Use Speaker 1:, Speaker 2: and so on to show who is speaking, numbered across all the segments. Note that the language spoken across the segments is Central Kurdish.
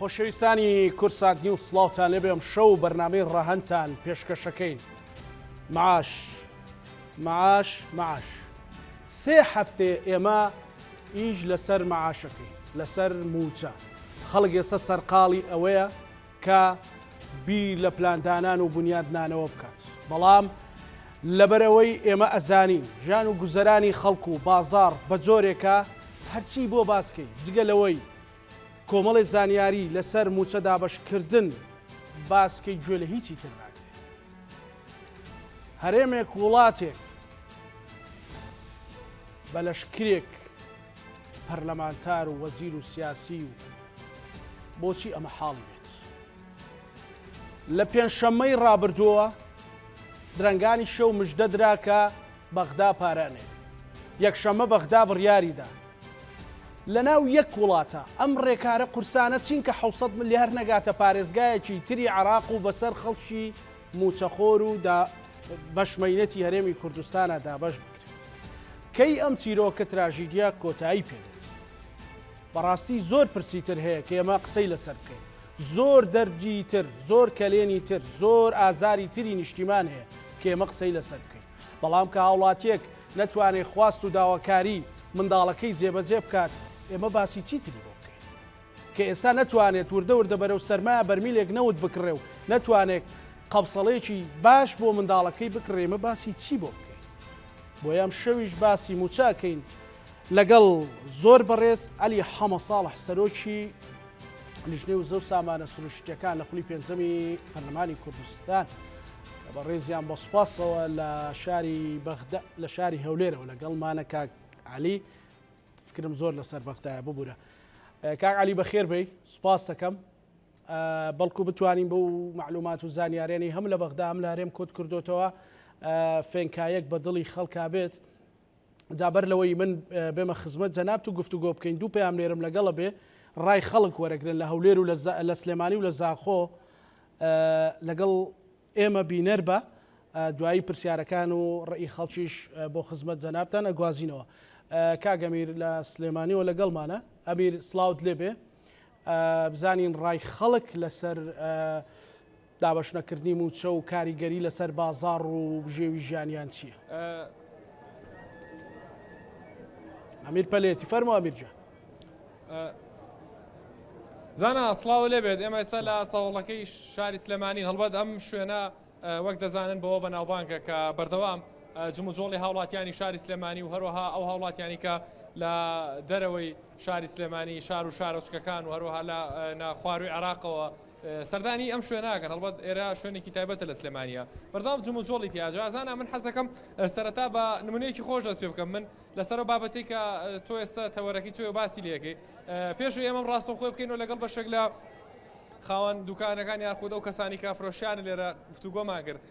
Speaker 1: خۆشەویستانی کوردسات نیوز سڵاوتان لێبێ ئەم شەو بەرنامەی ڕەهەندتان پێشکەشەکەین معاش معاش معاش سێ هەفتێ ئێمە ئیش لەسەر معاشەکەی لەسەر موچە خەڵک ئێستا سەرقاڵی ئەوەیە کە بیر لە پلاندانان و بنیادنانەوە بکات بەڵام لەبەرئەوەی ئێمە ئەزانین ژیان و گوزەرانی خەڵک و بازاڕ بە جۆرێکە هەرچی بۆ باسکەی جگە لەوەی کۆمەڵی زانیاری لەسەر موچە دابەشکردن باسکەی گوێ لە هیچی تر ناگرێت. هەرێمێک وڵاتێک بە لەشکرێک پەرلەمانتار و وەزیر و سیاسی و بۆچی ئەمە حاڵی بێت؟ لە پێنجشەممەی ڕابردووەوە درەنگانی شەو مژدە درا کە بەغدا پارە ئەنێرێ. یەکشەممە بەغدا بڕیاریدا لەناو یەک وڵاتە ئەم ڕێکارە قورسانە چین کە 700 ملیار نەگاتە پارێزگایەکی تری عێراق و بەسەر خەڵکی مووچەخۆر و دا بەشمەینەتی هەرێمی کوردستانا دابەش بکرێت. کەی ئەم چیرۆکە تراژیدیا کۆتایی پێدێت؟ بەڕاستی زۆر پرسی تر هەیە کە ئێمە قسەی لەسەر بکەین. زۆر دەردی تر، زۆر کەلێنی تر، زۆر ئازاری تری نیشتیمان هەیە کە ئێمە قسەی لەسەر بکەین. بەڵام کە هاوڵاتیەک نەتوانێت خواست و داواکاری منداڵەکەی جێبەجێ بکات، ئێمە باسی چی تری بۆ بکەین؟ کە ئێستا نەتوانێت وردە وردە بەرەو سەرمایە بەرمیلێک نەوت بکڕێ و نەتوانێت قەبسەڵەیەکی باش بۆ منداڵەکەی بکڕێ، ئێمە باسی چی بۆ بکەین؟ بۆیە ئەمشەویش باسی مووچە ئەکەین لەگەڵ زۆر بەڕێز عەلی حەمە ساڵح سەرۆکی لیژنەی وزە و سامانە سروشتیەکان لە خولی پێنجەمی پەرلەمانی کوردستان کە بەڕێزیان بە سوپاسەوە لە شاری بەغدا لە شاری هەولێرەوە لەگەڵمانە کاک عەلی فکرم زۆر لەسەر بەغدایە ببوورە کاک عەلی بەخێر بێی سوپاس دەکەم بەڵکو بتوانین بەو معلومات و زانیارێنی هەم لە بەغدا هەم لە هەرێم کۆت کردوتەوە فێنکایەک بە دڵی خەڵکا بێت جا بەر لەوەی من بێمە خزمەت جەنابت و گفتوگۆ بکەین دوو پەیامنێرم لەگەڵە بێ ڕای خەڵک وەرەگرن لە هەولێر و لە سلێمانی و لە زاخۆ لەگەڵ ئێمە بینەر بە دوایی پرسیارەکان و ڕێی خەڵکیش بۆ خزمەت جەنابتان ئەگوازینەوە کاک ئەمیر لە سلێمانیەوە لەگەڵمانە ئەمیر سڵاوت لێبێ بزانین ڕای خەڵک لەسەر دابەشنەکردنی مووچە و کاریگەری لەسەر بازاڕ و بژێوی ژیانیان چییە؟ ئەمیر پەلێتی فەرموو ئەمیر گیان.
Speaker 2: زانا سڵاو لێبێت ئێمە ئێستا لە سەوڵەکەی شاری سلێمانین هەڵبەت ئەم شوێنە وەک دەزانن بەوە بەناوبانگە کە بەردەوام جموجۆڵی هاوڵاتیانی شاری سلێمانی و هەروەها ئەو هاوڵاتیانی کە لە دەرەوەی شاری سلێمانی شار و شارۆچکەکان و هەروەها لە ناخواروی عێراقەوە سەردانی ئەم شوێنە ئەکەن هەڵبەت ئێرە شوێنێکی تایبەتە لە سلێمانیە بەردەوام جموجۆڵی تیا جا زانا من حەزەکەم سەرەتا بە نمونەیەکی خۆش دەست پێ بکەم من لەسەر ئەو بابەتەی کە تۆ ئێستا تەوەرەکەی تۆ باسی لێکەی پێش ئێمە ڕاستەوخۆ بکەینەوە لەگەڵ بەشێک لە خاوەن دوکانەکان یاخود ئەو کەسانی کە فرۆشیان لێرە گفتوگۆمان کرد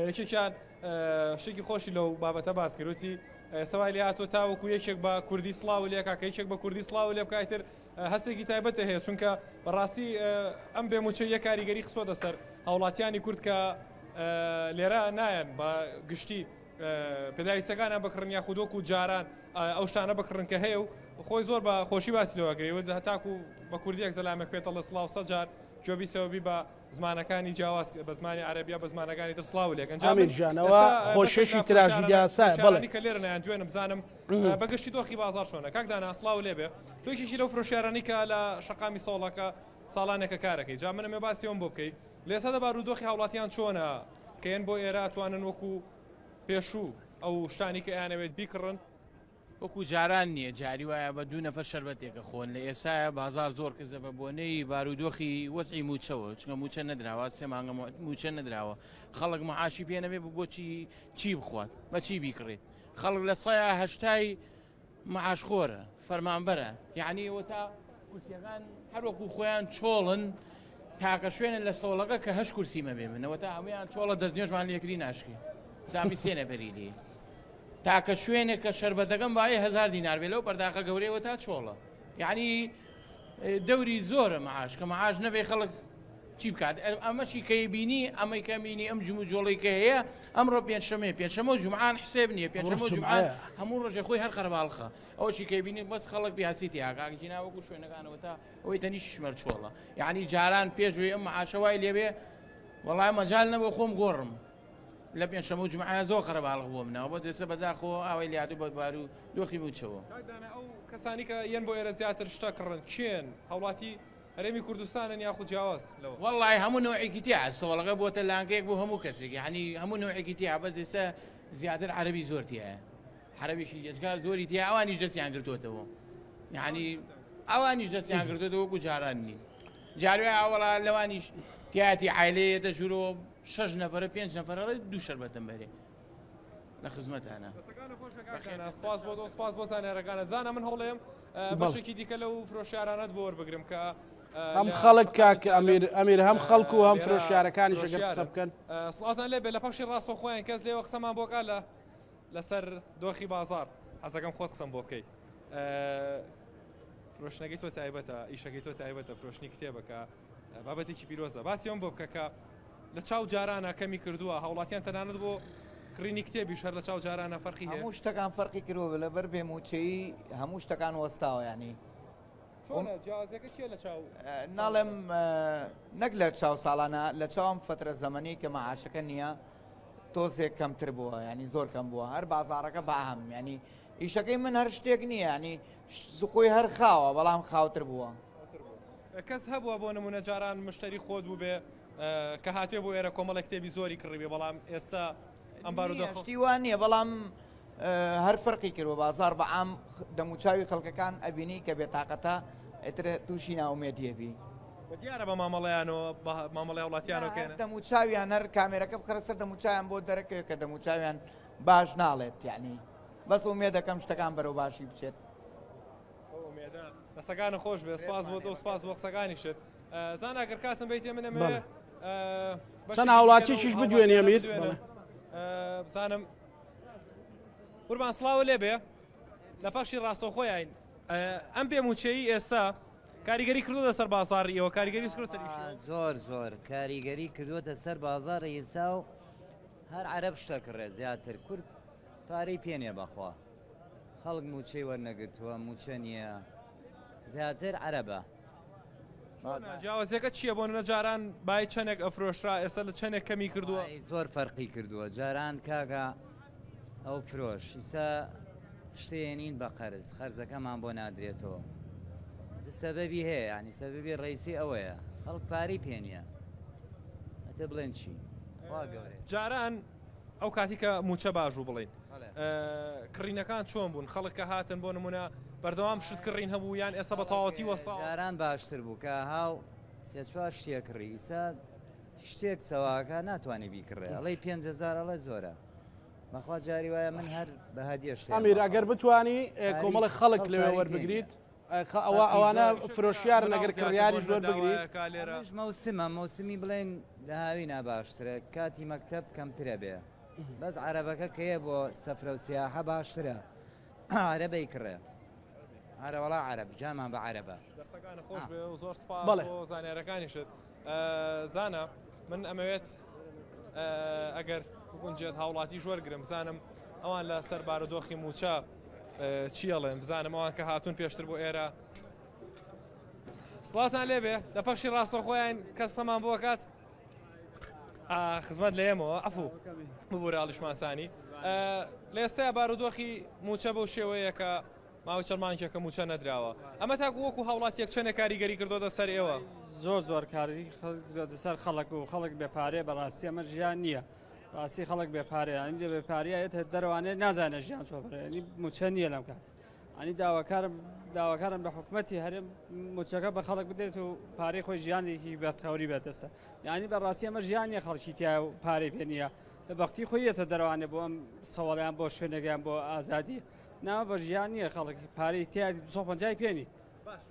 Speaker 2: یەکێکیان شتێکی خۆشی لەو بابەتە باس کرد وتی سەوای لێ هاتۆ تاوەکو یەکێک بە کوردی سڵاو لێکا کە یەکێک بە کوردی سڵاو لێ بکاتر هەستێکی تایبەتە هەیە چونکە بەڕاستی ئەم بێ مووچەییە کاریگەری خستووەتە سەر هاوڵاتیانی کورد کە لێرە نایەن بە گشتی پێداویستەکانیان بکڕن یاخود وەکو جاران ئەو شتانە بکڕن کە هەیە و خۆی زۆر بە خۆشی باسی لەوە کرد هەتاکو بە کوردیەک زەلامێک پێتەڵە سڵاو سە جار گوێبیسەوە بی بە زمانەکانی جیاواز بە زمانی عەرەبیە بە زمانەکانی تر سڵاو لێکەن جا
Speaker 1: ئامیر گیان ئەوە خۆشیەکی تراژیدیاسایە بەڵێ.
Speaker 2: کە لێرە نایان دوێنم بزانم بە گشتی دۆخی بازاڕ چۆنە کاک دانا سڵاو لێبێ تۆ یەکێکی لەو فرۆشیارانەی کە لە شەقامی سەوڵەکە ساڵانێکە کارەکەی جا منەمێ باسی ئەوم بۆ بکەی لە ئێستادا بارودۆخی هاوڵاتیان چۆنە کە یەن بۆ ئێرە ئەتوانن وەکو پێشوو ئەو شتانی کە ئەیانەوێت بیکڕن
Speaker 3: وەکو جاران نییە جاری وایە بە دوو نەفەر شەربەتێکە خۆن لە ئێسایە بازار زۆر کزە بە بۆنەی بارودۆخی وەزعی موچەوە چونکە موچە نەدراوە سێ مانگە موچە نەدراوە خەڵک معاشی پێ نەبێ بۆچی چی بخوات بە چی بیکڕێت خەڵک لە سەیا هەشتای معاشخۆرە فەرمانبەرە یعنی ئەوە تا کورسیەکان هەروەکو خۆیان چۆڵن تاکە شوێنە لە سەوڵەکە کە هەش کورسی مەبێ منەوە تا هەمویان چۆڵە دەستنوێژمان لێکری ناشکێ تامی سێ نەفەری لێ تاکە شوێنێک کە شەربەتەکەم بایی هزار دینار بێ لەو پەرداخە گەورەیەوە تا چۆڵە یعنی دەوری زۆرە معاش کە معاش نەبێ خەڵک. چی بکات ئەمەشی کەی بینی ئەمەی کە بینی ئەم جموجۆڵی کە هەیە ئەمڕۆ پێنجشەمێ پێنجشەمە و جومعان حسێب نییە پێنجشەمە و جومعان هەموو ڕۆژێ خۆی هەر قەرەباڵخە ئەوشی کەی بینی بەس خەڵک بیاسی تیاکە گینا وەکو شوێنەکانەوە تا ئەوەی تەنیشیش مەرچۆڵە یعنی جاران پێشوی ئەم معاشە وای لێبێ وەڵای مەجال نەبوو خۆم گۆڕم لە پێنجشەمە و جومعە زۆر قەرەباڵغ بووە منەوە بۆ دەسە بەداخەوە ئاوای لاتوو بە بارو دۆخی مووچەوە.
Speaker 2: کاک دانا ئەو کەسانی کە یەن بۆ ئێرە زیاتر شتە کڕن کێن؟ هاوڵاتی هەرێمی کوردستانن یاخود جیاواز لەوە؟
Speaker 3: وەڵی هەموو نەوعێکی تیا سۆڵەکە بۆتە لانکەیەک بۆ هەموو کەسێک یعنی هەموو نەوعێکی تیا بەس ئێستا زیاتر عەرەبی زۆر تیایە عەرەبێکی یەجگار زۆری تیا ئەوانیش دەستیان گرتووەتەوە یعنی ئەوانیش دەستیان گرتووەتەوە وەکو جاران نین جاروێ ئاوەڵا لەوانیش تیایەتی عایلەیە دەژورەوە شەش نەفەرە پێنج نەفەرە دوو شەربەتم بەرێ لە خزمەتانە.
Speaker 2: دەستەکانت خۆش بێ کاک زانا سپاس بۆ تۆ سپاس بۆ زانیارەکانت زانا من هەوڵێم بەشێکی دیکە لەو فرۆشیارانەت بۆ وەربگرم کە
Speaker 1: هەم خەڵک کاک ئەمیر ئەمیر هەم خەڵک و هەم فرۆشیارەکانیش ئەگەر قسە بکەن.
Speaker 2: سڵاوتان لێ بێ لە پەخشی ڕاستەوخۆیان کەس لێوە قسەمان بۆ کا لە لەسەر دۆخی بازاڕ حەزەکەم خۆت قسەم بۆ بکەی فرۆشتنەکەی تۆ تایبەتە ئیشەکەی تۆ تایبەتە فرۆشتنی کتێبەکە بابەتێکی پیرۆزە باسی ئەوم بۆ بکە کە لە چاو جارانە کەمی کردووە هاوڵاتیان تەنانەت بۆ کڕینی کتێبیش هەر لە چاو جارانە فەرقی هەیە.
Speaker 4: هەموو شتەکان فەرقی کردووە لەبەر بێ مووچەیی هەموو شتەکان وەستاوە یانی
Speaker 2: چۆنە جیاوازیەکە چییە لە چاو
Speaker 4: ناڵێم نەک لە چاو ساڵانە لە چاوم فترە زەمەنی کە مەعاشەکە نییە تۆزێک کەمتر بووە ینی زۆر کەم بووە هەر بازارەکە باهم ینی ئیشەکەی من هەر شتێک نییە ینی زقۆی هەر خاوە بەڵام خاوتر بووە.
Speaker 2: کەس هەبووە بۆ نمونە جاران مشتری خۆت بووبێ کە هاتوێ بۆ ئێرە کۆمەڵێک کتێبی زۆری کڕیبێ بەڵام ئێستا ئەم بارودۆخە
Speaker 4: شتی وا نییە بەڵام هەر فەرقی کردوە بازار بە عام دەموچاوی خەڵکەکان ئەبینی کە بێتاقەتە ئیتر تووشی ناومێدیە بی.
Speaker 2: دیارە بە مامەڵەیانەوە بە مامەڵەی هاوڵاتیانەوە کێنە
Speaker 4: دەموچاویان هەر کامێرەکە بخەرە سەر دەموچاویان بۆ دەرەکەوێت کە دەموچاویان باش ناڵێت یعنی بەس ئومێدەکەم شتەکان بەرەو باشی بچێت.
Speaker 2: دەسەکانت خۆش بێ سپاس بۆ تۆ سپاس بۆ قسەکانیشت زانا گەر کاتم بیتێ من ئەمەوێ
Speaker 1: چەند هاوڵاتیشیش بدوێنێ ئەمیر
Speaker 2: بزانم قوربان سڵاوە لێ بێ لە پەخشی ڕاستەوخۆیان ئەم بێ موچەیی ئێستا کاریگەری کردووە سەر بازاڕی ئێوە کاریگەری کردووە سەر ئیشی
Speaker 5: زۆر زۆر کاریگەری کردووەتە سەر بازاڕی ئیسا و هەر عەرەب شتە کڕێ زیاتر کورد پارەی پێ نییە بەخوا. خەڵک مووچەی وەرنەگرتووە مووچە نییە زیاتر عەرەبە.
Speaker 2: جیاوازیەکە چییە بۆ نمونە جاران بای چەندێک ئەفرۆشرا ئێستا لە چەندێک کەمی کردووە؟
Speaker 5: زۆر فەرقی کردووە جاران کاکە ئەو فرۆش ئیسا شتێنین بە قەرز قەرزەکەمان بۆ نادرێتەوە سەبەبی هەیە ینی سەبەبی ڕئیسی ئەوەیە خەڵک پارەی پێ نییە ئەتە بڵێن چی
Speaker 2: وا گەورەیە جاران ئەو کاتی کە موچە باش بوو بڵین کڕینەکان چۆن بوون خەڵک کە هاتن بۆ نمونە بەردەوام شت کڕین هەبوو یان ئێستا بە تەواوەتی وەستا
Speaker 5: جاران باشتر بوو کە هاو سێ چوار شتێ کڕی ئیسا شتێک سەواکە ناتوانێ بیکڕێ ئەڵێی 5000 ئەڵێ زۆرە بەخوا جاری وایە من هەر بە هەدیە شتێ
Speaker 1: ئەمیر ئەگەر بتانی کۆمەڵە خەڵک لەوێ وەربگریت ئەوە ئەوانە فرۆشیارن ئەگەر کڕیاریش وەربگریت.
Speaker 5: ئەمەش مەوسمە مەوسمی بڵێن لە هاوینا باشترە کاتی مەکتەب کەمترە بێ بەس عەرەبەکە کەیە بۆ سەفرە و سیاحە باشترە عەرەبەی کڕێ ئارەوەڵا عەرەب جامان بە عەرەبە.
Speaker 2: دەستەکانت خۆش بێ و زۆر سپاس بۆ زانیارەکانیشت. زانا من ئەمەوێت ئەگەر بگونجێت هاوڵاتیش وەرگرم بزانم ئەوان لە سەر بارودۆخی موچە چی ئەڵێن بزانم ئەوان کە هاتوون پێشتر بۆ ئێرە سڵاتان لێبێ لە پەخشی ڕاستەخۆیان کەس سەمان بۆ کات خزمەت لە ئێمەوە ئەفو ببوورە ئاڵیشماسانی لە ئێستا بارودۆخی موچە بەو شێوەیە کە ماوەی چەند مانگێکە مووچە نەدراوە، ئەمە تاکو وەکو هاوڵاتییەک چەندێک کاریگەری کردۆتە سەر ئێوە؟
Speaker 6: زۆر زۆر کاریگەری کردۆتە سەر خەڵک و خەڵک بێ پارەیە بەڕاستی ئەمە ژیان نییە ڕاستی خەڵک بێ پارەیە ئەنی لە بێ پارەیە یەتە دەرەوانێ نازانێ ژیان چۆن بڕێ ئەنی مووچە نییە لەم کات ئەنی داواکارم داواکارم بە حکومەتی هەرێم مووچەکە بە خەڵک بدرێت و پارەی خۆی ژیانێکی بەختەوەری بێتەسە یعنی بەڕاستی ئەمە ژیان نییە خەڵکی تیا و پارەی پێ نییە لە بەختی خۆی یەتە دەرەوانێ بۆ ئەم سەوەڵیان بۆ شوێنێکیان بۆ ئازادی نا بە ژیان نییە خەڵک پارەی تیا 250 پێ نی.
Speaker 2: باش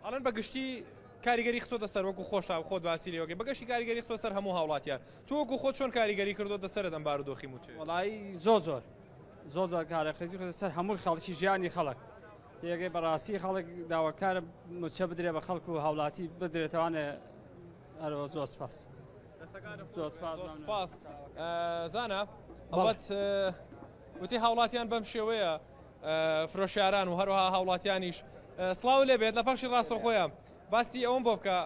Speaker 2: ئەڵێن بە گشتی کاریگەری خستۆتە سەر وەکو خۆشتا خۆت باسی لێوەکەی بە گشتی کاریگەری خستۆ سەر هەموو هاوڵاتیان تۆ وەکو خۆت چۆن کاریگەری کردۆتە سەرت ئەم بارودۆخی مووچەیە؟
Speaker 6: وەڵایی زۆر زۆر زۆر زۆر کارەکەی خستە سەر هەموو خەڵکی ژیانی خەڵک تێگەی بەڕاستی خەڵک داواکارە مووچە بدرێ بە خەڵک و هاوڵاتی بدرێتەوانێ. ئەرەوە زۆر سپاس زۆر سپاس
Speaker 2: سپاس زانا ئەڵبەت وتی هاوڵاتیان بەم شێوەیە فرۆشیاران و هەروەها هاوڵاتیانیش سڵاو لێبێت لە پەخشی ڕاستەوخۆیە باسی ئەوم بۆ بکە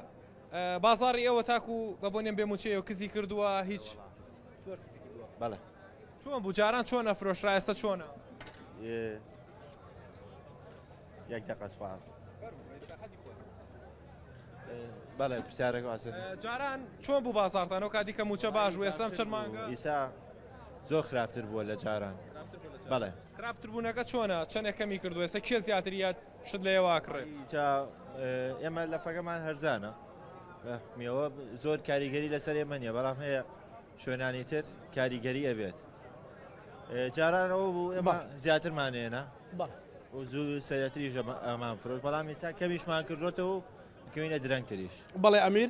Speaker 2: بازاری ئێوە تاکو بە بۆنیم بێ موچەیە و کزی کردووە هیچ
Speaker 7: بەڵێ
Speaker 2: چۆن بوو جاران چۆنە فرۆشرا ئێستا چۆنە؟
Speaker 7: یەک دەقە سوپاس. بەڵێ پرسیارەکە واسە.
Speaker 2: جاران چۆن بوو بازاڕتان ئەو کاتی کە موچە باش بوو ئێستا چەند مانگە؟
Speaker 7: ئیسا زۆر خراپتر بووە لە جاران. بەڵێ.
Speaker 2: خراپتر بوونەکە چۆنە چەندێک کەمی کردووە ئێستا کێ زیاتر یاد شت لە ئێوە ئەکڕێت؟
Speaker 7: جا ئێمە لەفەکەمان هەرزانە میەوە زۆر کاریگەری لەسەر ئێمە نییە بەڵام هەیە شوێنانی تر کاریگەری ئەبێت جاران ئەوە بوو ئێمە زیاترمان هێنا و زوو سەرەتریش ئەمان فرۆش بەڵام ئێستا کەمیشمان کردوێتەوە و کەوینە درەنگتریش.
Speaker 1: بەڵێ ئەمیر.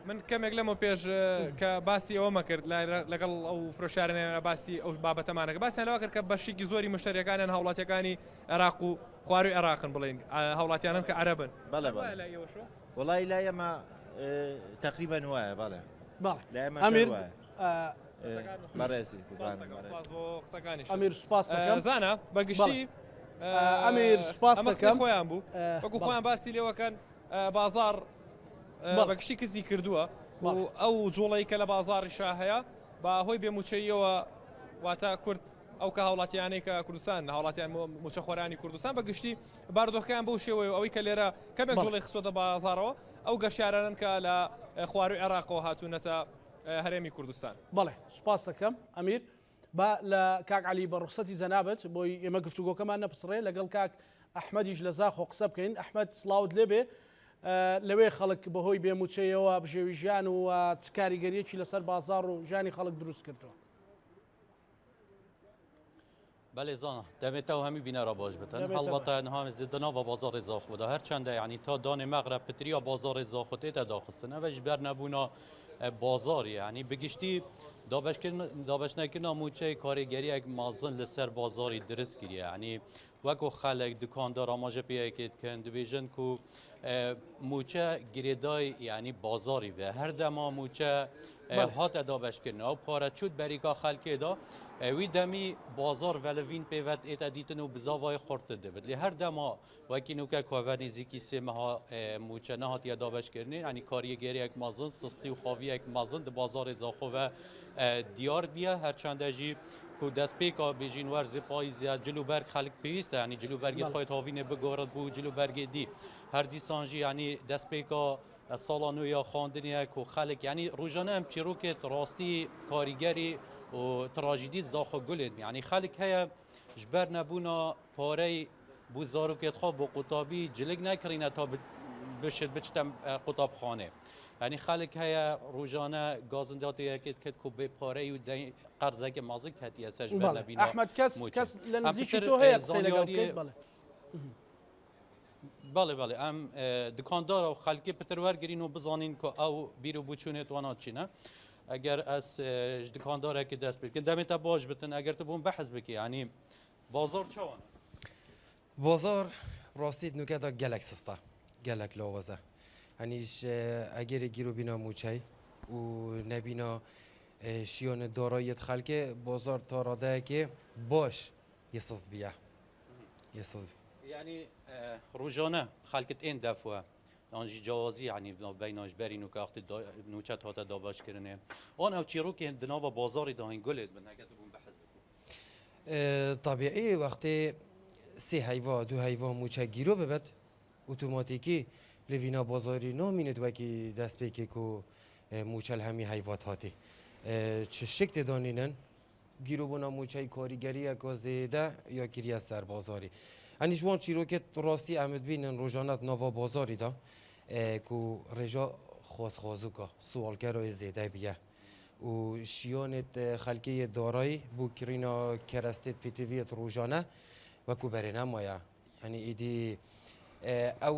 Speaker 2: من کەمێک لەمە پێش کە باسی ئەوەمە کرد لەگەڵ ئەو فرۆشارانە باسی ئەو بابەتەمانەکە باسیان لەوە کرد کە بەشێکی زۆری مشتریەکانیان هاوڵاتیەکانی عێراق و خواروی عێراقن بڵێن هاوڵاتیانن کە عەرەبن
Speaker 7: بەڵێ بەڵێ وەڵی لای ئێمە تقریبا وایە بەڵێ
Speaker 1: ئەمیر
Speaker 7: بەڕێزی
Speaker 1: ئەمیر سوپاس
Speaker 2: زانە بەگشتی
Speaker 1: ئەمیر سوپاس دەکەم
Speaker 2: خۆیان بوو وەکو خۆیان باسی لێوەکەن بازار بەگشتی کزی کردووە و ئەو جوڵەی کە لە بازاڕیشا هەیە بە هۆی بێموچەیەوە واتە کورد ئەو کە هاوڵاتیانەی کە کوردستان هاوڵاتیان موچەخۆرانی کوردستان بە گشتی بارودۆخەکەیان بەو شێوەیە و ئەوەی کە لێرە کەمێک جوڵەی خستۆتە بازاڕەوە ئەو گەشتیارانەن کە لە خواروی عێراقەوە هاتوونەتە هەرێمی کوردستان.
Speaker 1: بەڵێ سوپاست دەکەم ئەمیر. با لە کاک عەلی بە ڕوخسەتی جەنابت بۆی ئێمە گفتوگۆکەمان نەپچڕێ لەگەڵ کاک ئەحمەدیش لە زاخۆ قسە بکەین. ئەحمەد سڵاوت لێبێ. لەوێ خەڵک بەهۆی بێ مووچەیەوە بژێوی ژیان و چ کاریگەریەکی لەسەر بازاڕ و ژیانی خەڵک دروست کردووە؟
Speaker 8: بەێ زانە دەمێتەوە هەمی بینەرە باش بتن هەڵبەتە نهامز دناوە بازاڕی زاخۆدا هەرچەندە یعنی تا دانێ مەغرە پتریا بازاڕی زاخۆ تێتە داخستن ئەوەش بەر نەبوونا بازاری یعنی بگشتی دابەشنەکردنا موچەی کاریگەریەک مازن لەسەر بازاری درست کریە یعنی وەکو خەلک دکاندار ئاماژە پێیەکێت کەن دبێژن کو موچە گرێدای یعنی بازاری بێ هەر دەما موچە هاتە دابەشکردن ئەو پارە چوت بەریکا خەلکێدا وی دەمی بازار ڤەلڤین پێوەت ئێتە دیتن و بزاوای خورتر دەبێت لێ هەر دەما وەکی نوکە کۆڤە نزیکی سێ مەها موچە نەهاتیە دابەشکردنێ ینی کاریگەریەک مەزن سستی و خاویەک مەزن di بازارê زاخۆ دیار بیە هەرچەندە ژی کو دەستپێکا بێژین وەرزی پاییزە جل و بەرگ خەلک پێویستە ینی جل و بەرگی خۆی هاوینێ بگۆڕت بوو جل و بەرگی دی هەر دیسان ژی ینی دەستپێکا ساڵا نوێ یا خواندنیە کو خەلک ینی ڕۆژانە ئەم چیرۆکێت ڕاستی کاریگەری و تراژیدی زاخۆ گولێت ینی خەلک هەیە ژبەر نەبوونا پارەی بۆ زارۆکێت خۆ بۆ قوتابی جلک نەکڕینە تا بشێت بچتە قوتابخانێ ینی خەلک هەیە ڕۆژانە گازنداتێ یەکێت کرد کو بێ پارەی و قەرزێکی مازک هەتیە سەر ژبەر نەبینە
Speaker 1: ئەحمەد کەس کەس لە نزیکی تۆ هەیە قسەی لەگەڵ بکەیت بەڵێ
Speaker 8: بەڵێ بەڵێ ئەم دکاندارە و خەلکی پتر وەرگین و بزانین کە ئەو بیر و بچوونێت وانات چینە ئەگەر ئەس دکاندارێکی دەست بکەن دەمێتە باش بتن ئەگەر تو بووم بەحز بکی ینی بازار چاوانە؟
Speaker 9: بازار ڕاستی نوکەدا گەلەک سستە گەلەک لاوازە هەنیش ئەگەرێ گیرو بینا موچەی و نەبینا شیان داراییت خەلکێ بازار تا ڕادەیەکێ باش یە سست بیە یە سست
Speaker 8: یعنی ڕۆژانە خەلکت ئێن دەفوە ئانژی جیاوازی یعنی بیناش بەرین و کاختی نوچەت هاتە دابەشکردنێ ئەوان ئەو چیرۆکێن دناوە بازاری داین گولێت بن ئەگەر بوون بەحز بکەن
Speaker 9: تەبیعی وەختێ سێ هەیڤا دوو هەیڤا مووچە گیرۆ ببێت ئۆتۆماتیکی لڤینا بازاری نامینێت وەکی دەستپێکێک و مووچە لە هەمی هەیڤات هاتێ چ شک تێدا نینن گیرۆبوونا مووچەی کاریگەریەکە زێدە یا کریە سەر بازاری ئەنیش وان چیرۆکێت ڕاستی ئەمت بینن ڕۆژانەت ناڤا بازاریدا کو ڕێژا خواستخوازوکە سواڵکەرای زێدە بیە و شیانێت خەلکێ دارایی بۆ کڕینا کەرەستێت پێتڤیەت ڕۆژانە وەکو بەرێ نەمایە هەنی ئیدی ئەو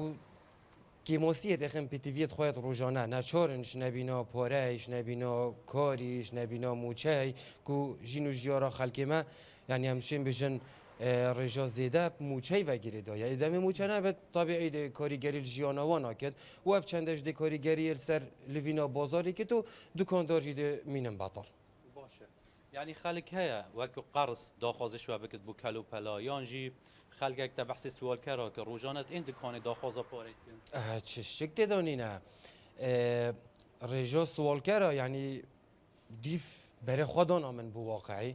Speaker 9: کێماسیەت ئەخن پێتڤیەت خۆیت ڕۆژانە ناچارنش نەبینا پارەیش نەبینا کاریش نەبینا موچەی کو ژین و ژیارا خەلکێمە یعنی ئەم شێن بژن. ڕێژە زێدە مووچەی ڤە گرێدایە. ئێ دەمێ مووچە نەبێت تەبیعی دێ کاریگەری ل ژیانا وا ناکێت و ئەڤ چەندەش دێ کاریگەری ل سەر لڤینا بازاری کێت و دوکاندار ژی دێ مینن بەتاڵ.
Speaker 8: باشە یانی خەلک هەیە وەک قەرز داخوازش وە بکت بو کەل و پەلا یان ژی خەلکەک تە بەحسی سوالکەرا کرد ڕوژانە ئین دکانێ داخوازا پارەی دکن.
Speaker 9: چ شک تێدا نینە ڕێژە سوالکەرا یانی دیف بەرێ خوا دانا من بو واقعی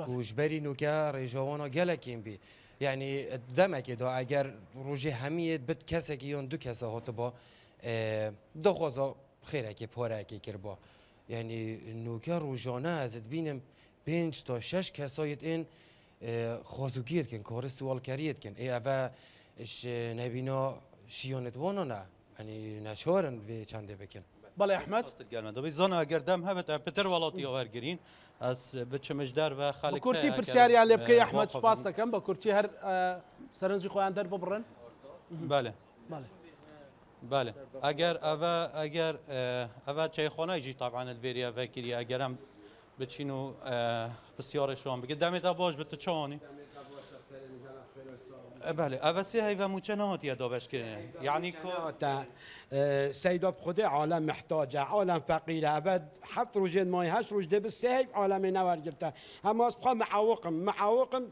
Speaker 9: کو ji berî nûke rêja wan a gelek kêm bî. Yanî demekê de eger rojê hemiyê bit kesekî yan du kesa hatiba daxwaza xêrekê pareyekê kiriba. Yanî nûke rojane ez dibînim pênc ta şeş kesayet ên xwazûkiyê dikin, karê siwalkeriyê dikin. Ê ev e ji nebîna şiyanê wan ne. Yanî neçar in vê çendê bikin.
Speaker 1: Belê Ehmed.
Speaker 8: Gelme zana eger dem hebet em pitir welatiya wergirîn ez biçim ji derve xelk
Speaker 1: Bi kurtî pirsyariyan lê bikey Ehmed spas dekem بە کورتی هەر سەرنجی خۆیان دەرببڕن.
Speaker 8: بەلێ.
Speaker 1: بەڵێ.
Speaker 8: بەلێ ئەگەر ئەڤە ئەگەر ئەڤە چەیخانەی ژی تەبعەن الڤێریە ڤەکریە ئەگەر ئەم بچین و پرسیارێ شوان بکە دەمێ تا باش بێت چۆنی بەلێ ئەڤە سێ هەیڤە موچە نەهاتیە دابەشکردن یعنی
Speaker 10: تا سەیدا بخودێ عالەم محتاجە عالەم فەقیرە ئەڤە حەفت ڕوژێن مای هەشت ڕوژ دێ بس سێ هەیڤ عالەمێ نەوەرگرتە هەماز بخوا معوقم معوقم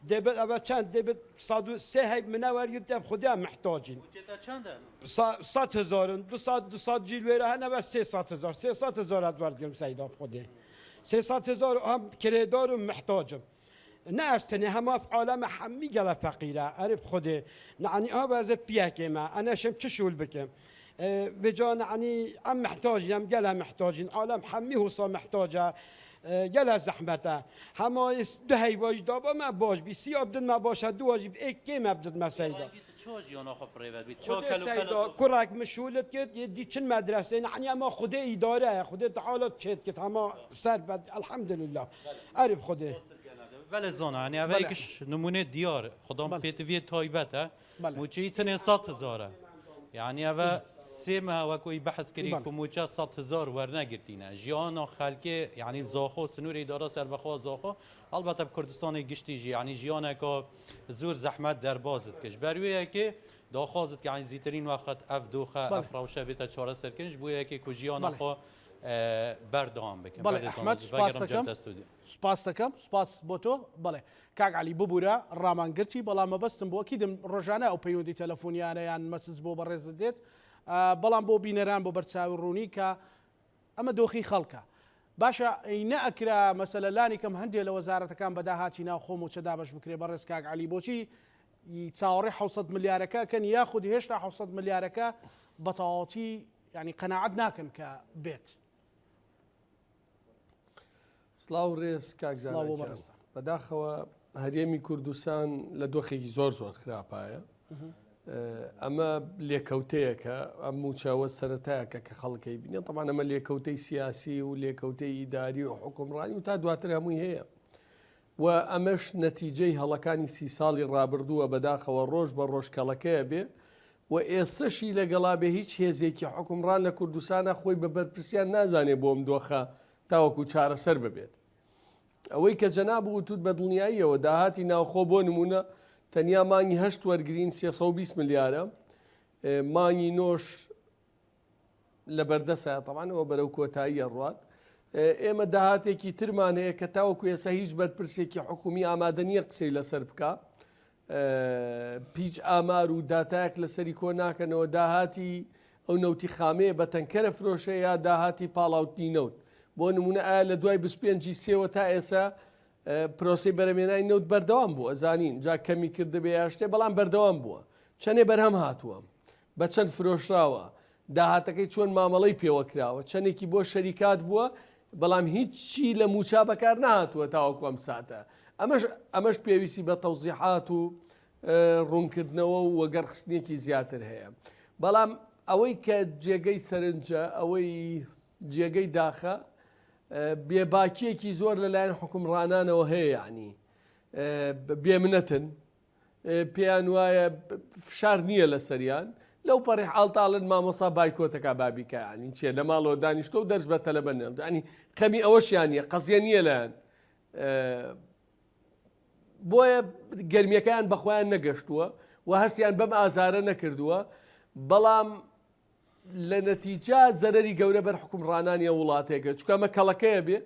Speaker 10: دێبت ئەڤە چەند دێبت 103 هەیڤ منە وەرگرتە بخودێ محتاجین سەد هزارن دو سەد دو سەد جیل وێرە هەنە بەس سێ سەد هزار 300 هزار ئەز وەرگرم سەیدا بخودێ 300 هزار هەم کرێدار و محتاجم نه ئەز تەنێ هەما عالەمە هەمی گەلە فەقیرە ئەرێ بخودێ نعنی ئا بەزە پیەکێمە ئەنەشم چ شول بکەم بجا نعنی ئەم محتاجین ئەم گەلە محتاجین عالەم هەمی هوسا محتاجە گەلە زەحمەتە هەما دو هەیواژ دابا مە باش بی سیا بدن مە باشە دو واژی ئێک کێمە بدن مە سەیدا خودێ سەیدا کوڕێک مشولت کرد دی چن مەدرەسێ نعنی ئەمە خودێ ئیدارەیە خودێ تەعالا چێت کرد هەما سەر بەد الحەمدللە ئەرێ بخودێ.
Speaker 8: بەلێ زانا یعنی ئەوە یەکش نمونەی دیار خودام پێتڤیە تایبەتە موچەی تنێ 100 هزارە یعنی ئەوە سێ مە وەکوی بەحس کری کو موچە 100 هزار وەرنەگرتینە ژیانە خەلکێ یعنی زاخۆ سنووری ئیدارە سەربەخۆ زاخۆ هەڵبەتە کوردستانی گشتی ژی یعنی ژیانێکە زۆر زەحمەت دەربازت کەش بەروەیەکێ داخوازت یعنی زیترین وەخت ئەف دۆخە ئەف ڕەوشە بێتە چارەسەرکردنش بۆ یەکێ کو ژیانە خۆ بەردەوام بکەن.
Speaker 1: بەڵێ ئەحمەد سوپاس دەکەم سوپاس دەکەم سوپاس بۆ تۆ بەڵێ کاک عەلی ببورە ڕامانگرتی بەڵام مەبەستم بۆ ئەکیدم ڕۆژانە ئەو پەیوەندی تەلەفۆنیانە یان مەسج بۆ بەڕێزت دێت بەڵام بۆ بینەران بۆ بەرچاوی ڕوونی کە ئەمە دۆخی خەڵکە باشە ئەی نەئەکرا مەسەلە لانی کەم هەندێ لە وەزارەتەکان بە داهاتی ناوخۆ موچە دابەش بکرێ بەڕێز کاک عەلی بۆچی چاوەڕێ 600 ملیارەکە کەن یاخود هێشتا 600 ملیارەکە بە تەواوەتی یعنی قەناعەت ناکەن کە بێت.
Speaker 11: سڵاو ڕێز کاک
Speaker 1: سڵاو بۆ
Speaker 11: زانا گیان.
Speaker 1: بەڕێزتان.
Speaker 11: بەداخەوە هەرێمی کوردستان لە دۆخێکی زۆر زۆر خراپایە. ئەمە لێکەوتەیەکە ئەم موچەوە سەرەتایەکە کە خەڵکەی بینێ طبعا ئەمە لێکەوتەی سیاسی و لێکەوتەی ئیداری و حکومڕانی و تا دواتر هەمووی هەیە و ئەمەش نەتیجەی هەڵەکانی سی ساڵی ڕابردووە بەداخەوە ڕۆژ بە ڕۆژ کەڵەکەیە بێ و ئێستەشی لەگەڵا بێ هیچ هێزێکی حوکمڕان لە کوردستانا خۆی بە بەرپرسیار نازانێ بۆ ئەم دۆخە تاوەکو چارەسەر ببێت. ئەوەی کە جەناب وتوت بە دڵنیاییەوە داهاتی ناوخۆ بۆ نمونە تەنیا مانگی هەشت وەرگرین 320 ملیارە مانگی نۆش لە بەردەسە تەوان ئەوە بەرەو کۆتایی ئەڕوات ئێمە داهاتێکی ترمان هەیە کە تاوەکو ئێستا هیچ بەرپرسێکی حکومی ئامادە نییە قسەی لەسەر بکە پیچ ئامار و داتایەک لەسەری کۆ ناکەنەوە داهاتی ئەو نەوتی خامەیە بە تەنکەرە فرۆشە یا داهاتی پاڵاوتنی نەوت بۆ نمونە ئایا لە دوای 25 سێوە تا ئێستا پرۆسی بەرەمێنای نەوت بەردەوام بووە زانین جا کەمی کردبێ یا شتێ بەڵام بەردەوام بووە چەندێ بەرهەم هاتووە بە چەند فرۆشراوە داهاتەکەی چۆن مامەڵەی پێوە کراوە چەندێکی بۆ شەریکات بووە بەڵام هیچی لە موچە بەکار نەهاتووە تاوەکو ئەم ساتە ئەمەش ئەمەش پێویستی بە تەوزیحات و ڕوونکردنەوە و وەگەڕخستنێکی زیاتر هەیە بەڵام ئەوەی کە جێگەی سەرنجە ئەوەی جێگەی داخە بێباکیەکی زۆر لەلایەن حکومڕانانەوە هەیە یعنی بێمنەتن پێیان وایە فشار نییە لەسەریان لەو پەڕی حاڵتاڵن مامۆسا بایکۆتەکە بابیکە ینی چیە لە ماڵەوە دانیشتۆ و دەرس بە تەلەبە نێڵ ینی خەمی ئەوەشیان نیە قەزیە نییە لایەن. بۆیە گەرمیەکەیان بەخۆیان نەگەشتووە و هەستیان بەم ئازارە نەکردووە بەڵام لە نەتیجا زەرەری گەورە بەر حکومڕانانی ئەو وڵاتێکە چونکە ئەمە کەڵەکەیە بێ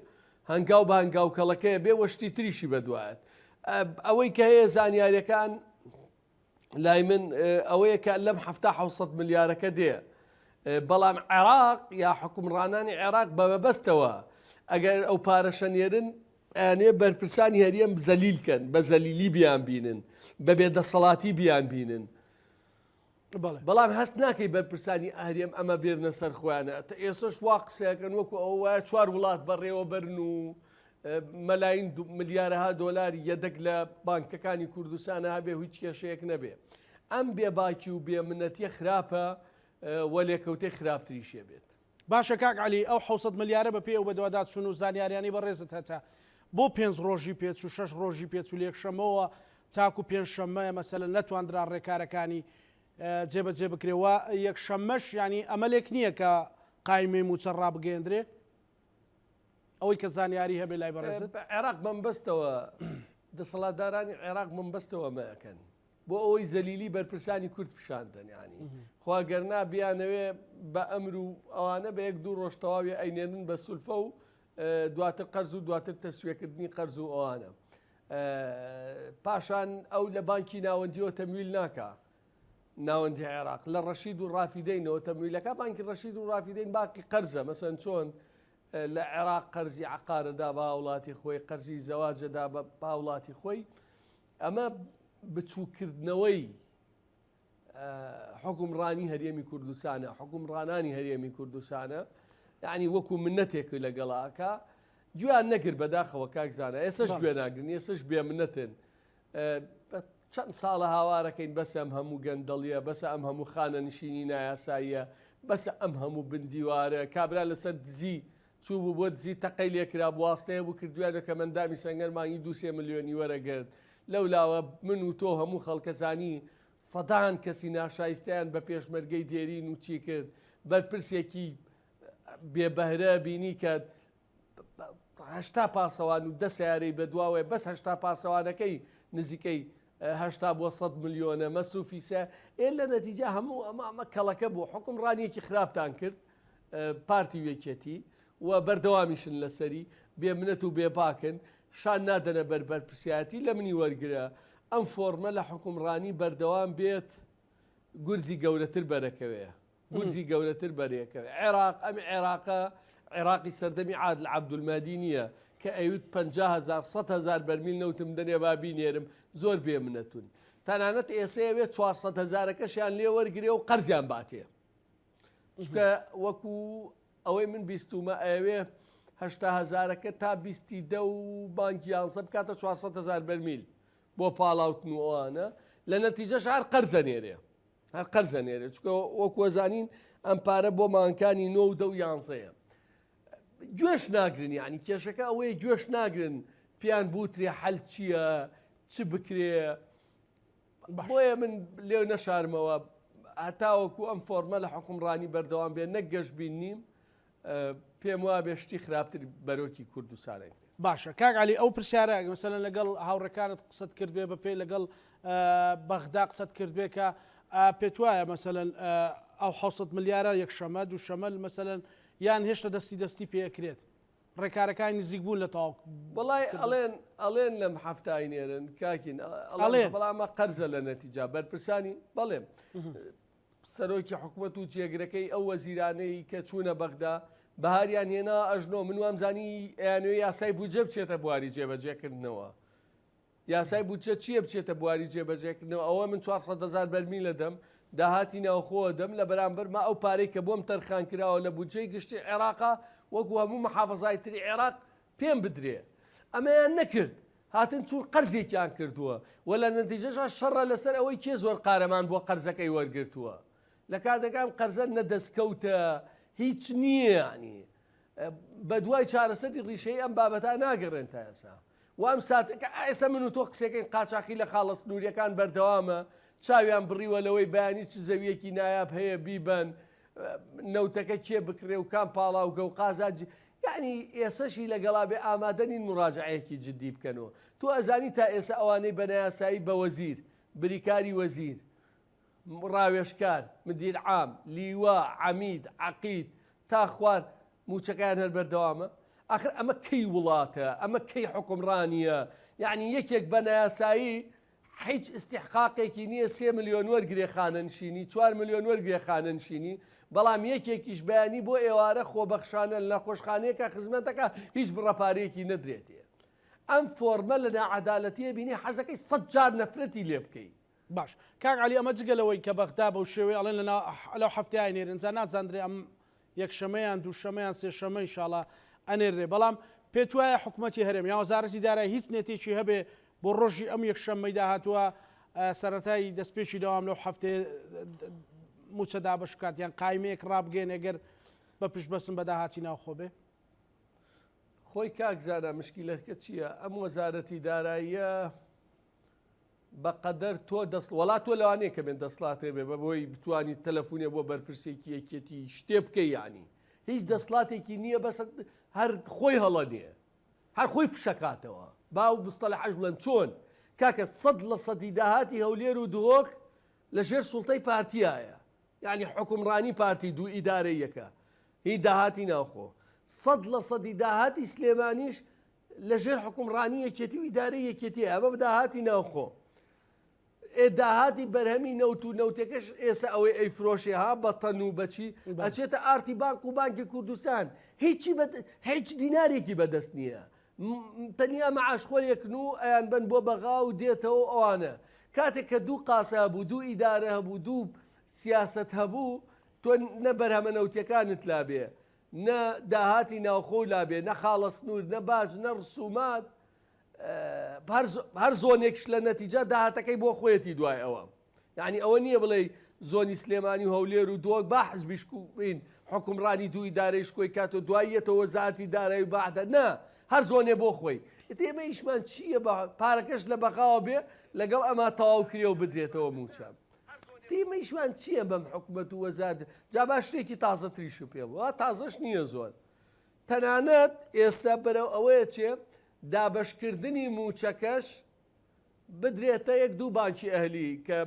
Speaker 11: هەنگاو بە هەنگاو کەڵەکەیە بێ وە شتی تریشی بەدوایەت ئەوەی کە هەیە زانیاریەکان لای من ئەوەیە کە لەم هەفتا 600 ملیارەکە دێ بەڵام عێراق یا حکومڕانانی عێراق بە مەبەستەوە ئەگەر ئەو پارەشە نێرن ئەیانەوێ بەرپرسانی هەرێم زەلیل کەن بە زەلیلی بیان بینن بە بێدەسەڵاتی بیان بینن بەڵام هەست ناکەی بەرپرسانی هەرێم ئەمە بێرنە سەر خۆیانە تە ئێسش وا قسەکەن وەکو ئەوە وایە چوار وڵات بەڕێوە بەرن و مەلاین ملیارەها دۆلاری یەدەک لە بانکەکانی کوردستانە هەبێ هیچ کێشەیەک نەبێ ئەم بێباکی و بێمنەتیە خراپە و لێکەوتەی خراپتریشێ بێت.
Speaker 1: باشە کاک عەلی ئەو 700 ملیارە بە پێی ئەو بەدواداچوون و زانیاریانەی بەڕێزت هەتە بۆ پێنج ڕۆژی پێچوو شەش ڕۆژی پێچوو لە یەکشەممەوە تاکو پێنجشەممە مەسەلەن نەتواندرا ڕێکارەکانی جێبەجێ بکرێ و یەکشەممەش یانی ئەمەلێک نییە کە قایمەی مووچە ڕابگەیەندرێ ئەوەی کە زانیاری هەبێ لای بەڕێزت؟
Speaker 11: عێراق بەمبەستەوە دەسەڵاتدارانی عێراق بەمبەستەوە ئەمە ئەکەن بۆ ئەوەی زەلیلی بەرپرسانی کورد پیشان دەن یانی خوا گەرنا بیانەوێ بە ئەمر و ئەوانە بە یەک دوو ڕۆژ تەواوی ئەینێنن بە سولفە و دواتر قەرز و دواتر تەسویەکردنی قەرز و ئەوانە پاشان ئەو لە بانکی ناوەندیەوە تەمویل ناکا ناوەندی عێراق لە ڕەشید و ڕافیدەینەوە تەمویلەکە بانکی ڕەشید و ڕافیدەین باقی قەرزە مەسەن چۆن لە عێراق قەرزی عقارەدا بە هاوڵاتی خۆی قەرزی زەواجەدا بە هاوڵاتی خۆی ئەمە بچووکردنەوەی حکومڕانی هەرێمی کوردستانە حکومڕانانی هەرێمی کوردستانە یعنی وەکو منەتێک لەگەڵاکە گوێیان نەگر بەداخەوە کاک زانا ئێسش گوێ ناگرن ئێسش بێ منەتن چەند ساڵە هاوارەکەین بەسە ئەم هەموو گەندەڵیە بەسە ئەم هەموو خانە نشینی نایاساییە بەسە ئەم هەموو بندیوارە کابرا لەسەر دزی چوو بوو بۆ دزی تەقەی لێکرا بواستەیە بوو کردویانە کە مەندامی سەنگەر مانگی دوسێ ملیۆنی وەرەگرت لەولاوە من و تۆ هەموو خەڵکەزانی سەدان کەسی ناشایستەیان بە پێشمەرگەی دێرین و چی کرد بەرپرسێکی بێ بەهرە بینی کە 80 پاسەوان و دە سیارەی بەدواوەیە بەس 80 پاسەوانەکەی نزیکەی هەشتا بۆ 100 ملیۆنە مەسروفی سە ئێ لە نەتیجە هەموو ئەمە ئەمە کەڵەکە بوو حکومڕانیەکی خراپتان کرد پارتی و یەکێتی و بەردەوامیشن لەسەری بێ منەت و بێ باکن شان نادەنە بەر بەرپرسیارەتی لە منی وەرگرە ئەم فۆرمە لە حکومڕانی بەردەوام بێت گورزی گەورەتر بەرەکەوێ گورزی گەورەتر بەرێکەوێ عێراق ئەم عێراقە عێراقی سەردەمی عادل عەبدولمەهدی نییە کە ئەیوت 50 هەزار 100 هەزار بەرمیل نەوتم دەنێ با بینێرم زۆر بێ منەتون تەنانەت ئێسەیەوێ 400 هەزارەکەشیان لێ وەرگرێ و قەرزیان باتێ چونکە وەکو ئەوەی من بیستومە ئەیەوێ هەشتا هەزارەکە تا بیستی دە و بانکی یانزە بکاتە 400 هەزار بەرمیل بۆ پاڵاوتن و ئەوانە لە نەتیجەش هەر قەرزە نێرێ هەر قەرزە نێرێ چونکە وەکو وەزانین ئەم پارە بۆ مانکانی نۆ و دە و یانزەیە گوێش ناگرن یعنی کێشەکە ئەوەیە گوێش ناگرن پیان بوترێ حەل چییە چ بکرێ بۆیە من لێو نەشارمەوە هەتاوەکو ئەم فۆرمە لە حکومڕانی بەردەوام بێ نەک گەشبین نیم پێم وابێ شتی خراپتر بەرۆکی کوردستانێک بێت.
Speaker 1: باشە کاک عەلی ئەو پرسیارە ئەگەر مەسەلەن لەگەڵ هاوڕێکانت قسەت کردبێ بە پێ لەگەڵ بەغدا قسەت کردبێ کە پێت وایە مەسەلەن ئەو 600 ملیارە یەکشەمە دووشەمە مەسەلەن یان هێشتا دەستی دەستی پێ ئەکرێت ڕێکارەکانی نزیک بوون لە تەواو
Speaker 11: وەڵای ئەڵێن ئەڵێن لەم هەفتای نێرن کاکین ئەڵێن بەڵام قەرزە لە نەتیجا بەرپرسانی بەڵێ سەرۆکی حکوومەت و جێگرەکەی ئەو وەزیرانەی کە چوونە بەغدا بەهاریان هێنا ئەژنۆ من وامزانی ئەیانوێ یاسای بودجە بچێتە بواری جێبەجێکردنەوە یاسای بودجە چییە بچێتە بواری جێبەجێکردنەوە ئەوە من 400 هەزار بەرمیل ئەدەم داهاتی ناوخۆ ئەدەم لە بەرامبەرما ئەو پارەی کە بۆم تەرخان کراوە لە بودجەی گشتی عێراقا وەکو هەموو محافەزای تری عێراق پێم بدرێ ئەمەیان نەکرد هاتن چوون قەرزێکیان کردووە و لە نەتیجەشا شەڕە لەسەر ئەوەی کێ زۆر قارەمان بووە قەرزەکەی وەرگرتووە لە کاتێکا ئەم قەرزە نە دەستکەوتە هیچ نییە یانی بەدوای چارەسەری ڕیشەی ئەم بابەتە ناگەڕێن تا ئێستا و ئەم ساتە کە ئێستا من و تۆ قسەکەین قاچاخی لە خاڵە سنووریەکان بەردەوامە چاویان بڕیوە لەوەی بەیانی چ زەویەکی نایاب هەیە بیبەن نەوتەکە کێ بکرێ و کام پاڵاوگە و قازانج. یەعنی ئێسەشی لەگەڵا بێ ئامادە نین موراجەعەیەکی جدی بکەنەوە. تۆ ئەزانی تا ئێسە ئەوانەی بە نایاسایی بە وەزیر، بریکاری وەزیر، ڕاوێژکار، مدیر عام، لیوا، عەمید، عەقید تا خوار موچەکەیان هەر بەردەوامە؟ ئاخر ئەمە کەی وڵاتە؟ ئەمە کەی حوکمڕانییە؟ یەعنی یەکێک بە نایاسایی حیچ ئیستیحقاقێکی نییە سێ ملیۆن وەرگرێ خانەنشینی، چوار ملیۆن وەرگرێ خانەنشینی، بەڵام یەکێکیش بەیانی بۆ ئێوارە خۆبەخشانە لە نەخۆشخانەیەکا خزمەت دەکا هیچ بڕە پارەیەکی نەدرێتێ. ئەم فۆرمە لە ناعەدالەتیە بینی حەزەکەی سەت جار نەفرەتی لێ بکەی.
Speaker 1: باش کاک عەلی ئەمە جگە لەوەی کە بەغدا بەو شێوەیە ئەڵێن لە لەو هەفتەیە ئەینێرن جا نازاندرێ ئەم یەکشەمە یان دووشەمە یان سێشەمە ئینشاڵا ئەنێررێ بەڵام پێت وایە حکومەتی هەرێم یان وەزارەتی دارایی هیچ نێتێکی هەبێ بۆ ڕۆژی ئەم یەکشەممەی داهاتووە سەرەتای دەستپێکی دەوام لەو هەفتەیە موچە دابەش بکات یان قایمەیەک ڕابگەێنێ گەر بە پشت بەسن بە داهاتی ناوخۆ بێ؟
Speaker 11: خۆی کاک زانا مشکیلەکە چییە ئەم وەزارەتی داراییە بەقەدەر تۆ دەست وەڵا تۆ لەوانەیە کە بێن دەسڵاتێ بێ بە بۆی بتوانیت تەلەفونێ بۆ بەرپرسێکی یەکێتی شتێ بکەی یانی هیچ دەسڵاتێکی نییە بەس هەر خۆی هەڵە نییە هەر خۆی فشەکاتەوە با و مستەلەحەش بڵێم چۆن کاکە سەد لە سەدی داهاتی هەولێر و دهۆک لە ژێر سوڵتەی پارتیایە یعنی حکومڕانی پارتی دوو ئیدارەیەکە هی داهاتی ناوخۆ سەد لە سەدی داهاتی سلێمانیش لە ژێر حوکمڕانی یەکێتی و ئیدارەی یەکێتی ئەمە داهاتی ناوخۆ ئێ داهاتی بەرهەمی نەوت و نەوتەکەش ئێستا ئەوەی ئەیفرۆشێ ها بە تەن و بەچی ئەچێتە ئارتی بانک و بانکی کوردستان هیچی هیچ دینارێکی بەدەست نییە تەنیا مەعاشخۆرێکن و ئەیان بن بۆ بەغا و دێتەوە ئەوانە کاتێک کە دوو قاسە هەبوو دوو ئیدارە هەبوو دوو سیاست هەبوو تۆ نە بەرهەمە نەوتیەکانت لابێ نە داهاتی ناوخۆ لابێ، نە خاڵە سنوور، نە باج، نە ڕسومات، هەر زۆنێکش لە نەتیجە داهاتەکەی بۆ خۆیەتی دوای ئەوە. یعنی ئەوە نییە بڵێ زۆنی سلێمانی و هەولێر و دۆک با حزبیش بین حکومڕانی دوو ئیدارەی شکۆی کات و دوای یەتەوە وەزارەتی دارایی و باعدە نا هەر زۆنێ بۆ خۆی ئیتر ئێمە ئیشمان چییە بە پارەکەش لە بەغاوە بێ لەگەڵ ئەما تەواو کرێ و بدرێتەوە مووچە. تیمە ئیشمان چییە بەم حکومەت و وەزارت جا با شتێکی تازەتریشم پێ بڵێم تازەش نییە زۆر تەنانەت ئێستا بەرەو ئەوەیە چێ دابەشکردنی موچەکەش بدرێتە یەک دوو بانکی ئەهلی کە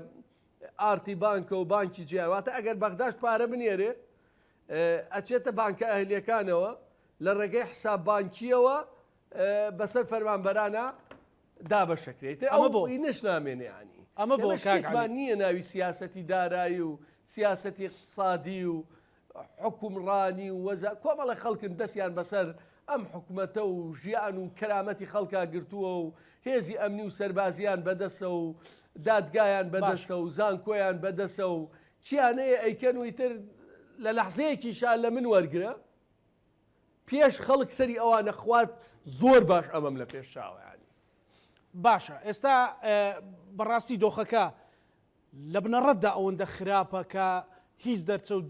Speaker 11: ئارتی بانکە و بانکی جیاواتە ئەگەر بەغداش پارە بنێرێ ئەچێتە بانکە ئەهلیەکانەوە لە ڕێگەی حساب بانکیەوە بەسەر فەرمانبەرانە دابەشەکرێ ئیتر ئەمە بۆ ئینەش نامێنێ یانی
Speaker 1: ئەمە بۆ
Speaker 11: ئێمە
Speaker 1: کاک
Speaker 11: شتێکمان
Speaker 1: عەلی
Speaker 11: نییە ناوی سیاسەتی دارایی و سیاسەتی اقتصادی و حکومڕانی و وەزا کۆمەڵە خەڵکن دەستیان بەسەر ئەم حکومەتە و ژیان و کەرامەتی خەڵکا گرتووە و هێزی ئەمنی و سەربازیان بەدەسە و دادگایان
Speaker 1: باش
Speaker 11: بەدەسە و زانکۆیان بەدەسە و چیان هەیە ئەیکەن و ئیتر لە لەحزەیەکیشا لە من وەرگرە پێش خەڵک سەری ئەوانە خوارد زۆر باش ئەمەم لە پێش چاوە یانی.
Speaker 1: باشە ئێستا بەڕاستی دۆخەکە لە بنەڕەتدا ئەوەندە خراپە کە هیچ دەرچە و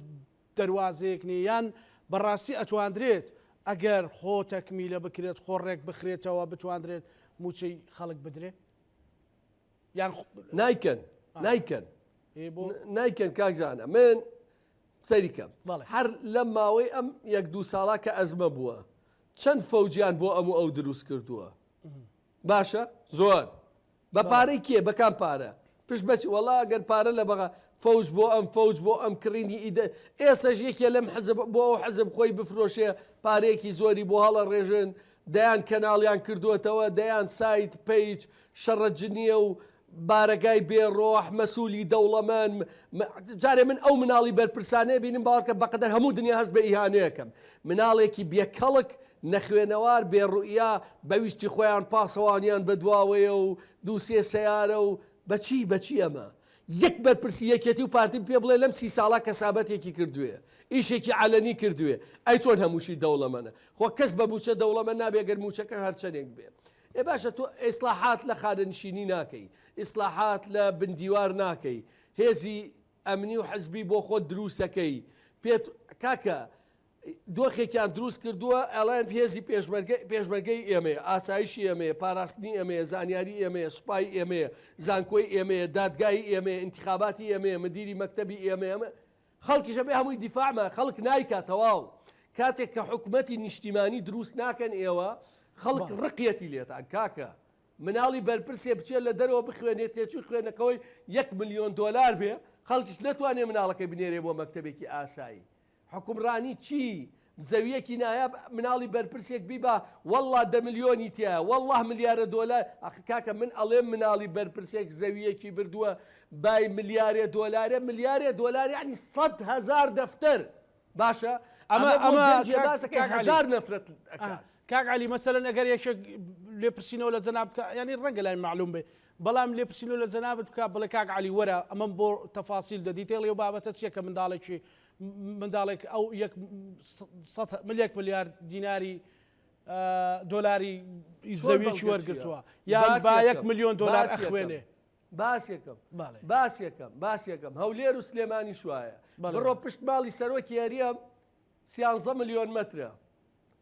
Speaker 1: دەروازەیەک نیە یان بەڕاستی ئەتواندرێت ئەگەر خۆ تەکمیلە بکرێت خۆ ڕێک بخرێتەوە بتواندرێت موچەی خەڵک بدرێ یان
Speaker 11: نایکەن نایکەن نایکەن کاک زانا من سەیری کە هەر لەم ماوەی ئەم یەک دوو ساڵا کە ئەزمە بووە چەند فەوجیان بۆ ئەم و ئەو دروست کردووە باشە زۆر بە پارەی کێ بەکام پارە پشت بەچ وەڵا گەر پارە لە بەغا فەوج بۆ ئەم فەوج بۆ ئەم کڕینی ئیدە ئێسەش یەکێ لەم حزب بۆ ئەو حزب خۆی بفرۆشێ پارەیەکی زۆری بۆ هەڵە ڕێژن دەیان کەناڵیان کردووەتەوە دەیان سایت page شەڕە جنیە و بارەگای بێ ڕۆح مەسولی دەوڵەمەند جارێ من ئەو مناڵی بەرپرسانەیە بینم باوەڕکە بەقەدەر هەموو دنیا هەست بە ئیهانەیەکەم مناڵێکی بێکەڵک نەخوێنەوار بێ ڕوئیا بەویستی خۆیان پاسەوانیان بەدواوەیە و دووسێ سەیارە و بەچی بەچی ئەمە یەک بەرپرسی یەکێتی و پارتیم پێ بڵێ لەم سی ساڵا کەسابەتێکی کردوێ ئیشێکی عەلەنی کردوێ ئەی چۆن هەمووشی دەوڵەمەنە خۆ کەس بە موچە دەوڵەمەند نابێ گەر موچەکە هەرچەندێک بێ ئێ باشە تۆ ئیسلاحات لە خانەنشینی ناکەی، ئیسلاحات لە بن دیوار ناکەی، هێزی ئەمنی و حزبی بۆ خۆت دروستەکەی، پێت کاکە دۆخێکیان دروست کردووە ئەڵێن هێزی پێشمەرگە پێشمەرگەی ئێمەیە، ئاسایشی ئێمەیە، پاراستنی ئێمەیە، زانیاری ئێمەیە، سوپای ئێمەیە، زانکۆی ئێمەیە، دادگای ئێمەیە، ئینتخاباتی ئێمەیە، مدیری مەکتەبی ئێمەیە، خەڵکیش ئەبێ هەمووی دیفاعمان خەڵک نایکا تەواو. کاتێک کە حکومەتی نیشتیمانی دروست ناکەن ئێوە خەڵک ڕقیەتی لێتان کاکە مناڵی بەرپرسێ بچێت لە دەرەوە بخوێنێت تێچووی خوێندنەکەوەی یەک ملیۆن دۆلار بێ خەڵکیش نەتوانێت مناڵەکەی بنێرێ بۆ مەکتەبێکی ئاسایی حوکمڕانی چی زەویەکی نایاب مناڵی بەرپرسێک بیبا واللە دە ملیۆنی تیایە واللە ملیارە دۆلار ئەخ کاکە من ئەڵێم مناڵی بەرپرسێک زەویەکی بردووە بای ملیارێ دۆلارێ ملیارێ دۆلار یعنی 100 هزار دەفتەر باشە
Speaker 1: ئەمە
Speaker 11: ئەمە
Speaker 1: ئەمە
Speaker 11: گەنجێ باسەکەی
Speaker 1: کاک عەلی
Speaker 11: هزار نەفرەت ئەکات
Speaker 1: کاک عەلی مەسەلەن ئەگەر یەکێک لێپرسینەوە لە جەناب بکا یانی ڕەنگە لای مەعلوم بێ بەڵام لێپرسینەوە لە جەنابت بکا بڵێ کاک عەلی وەرە ئەمەم بۆ تەفاسیل دە دیتەیڵی ئەو بابەتە چییە کە منداڵێکی منداڵێک ئەو یەک سەد یەک ملیار دیناری دۆلاری
Speaker 11: چۆن
Speaker 1: زەویەکی
Speaker 11: بەڵگە چییە؟
Speaker 1: وەرگرتووە یان با یەک
Speaker 11: باسیەکەم
Speaker 1: ملیۆن دۆلار
Speaker 11: باسیەکەم
Speaker 1: ئەخوێنێ
Speaker 11: باسیەکەم
Speaker 1: بەڵێ
Speaker 11: باسیەکەم باسیەکەم هەولێر و سلێمانیش وایە
Speaker 1: بەڵێ
Speaker 11: بڕۆ پشت ماڵی سەرۆکی هەرێم سیانزە ملیۆن مەترە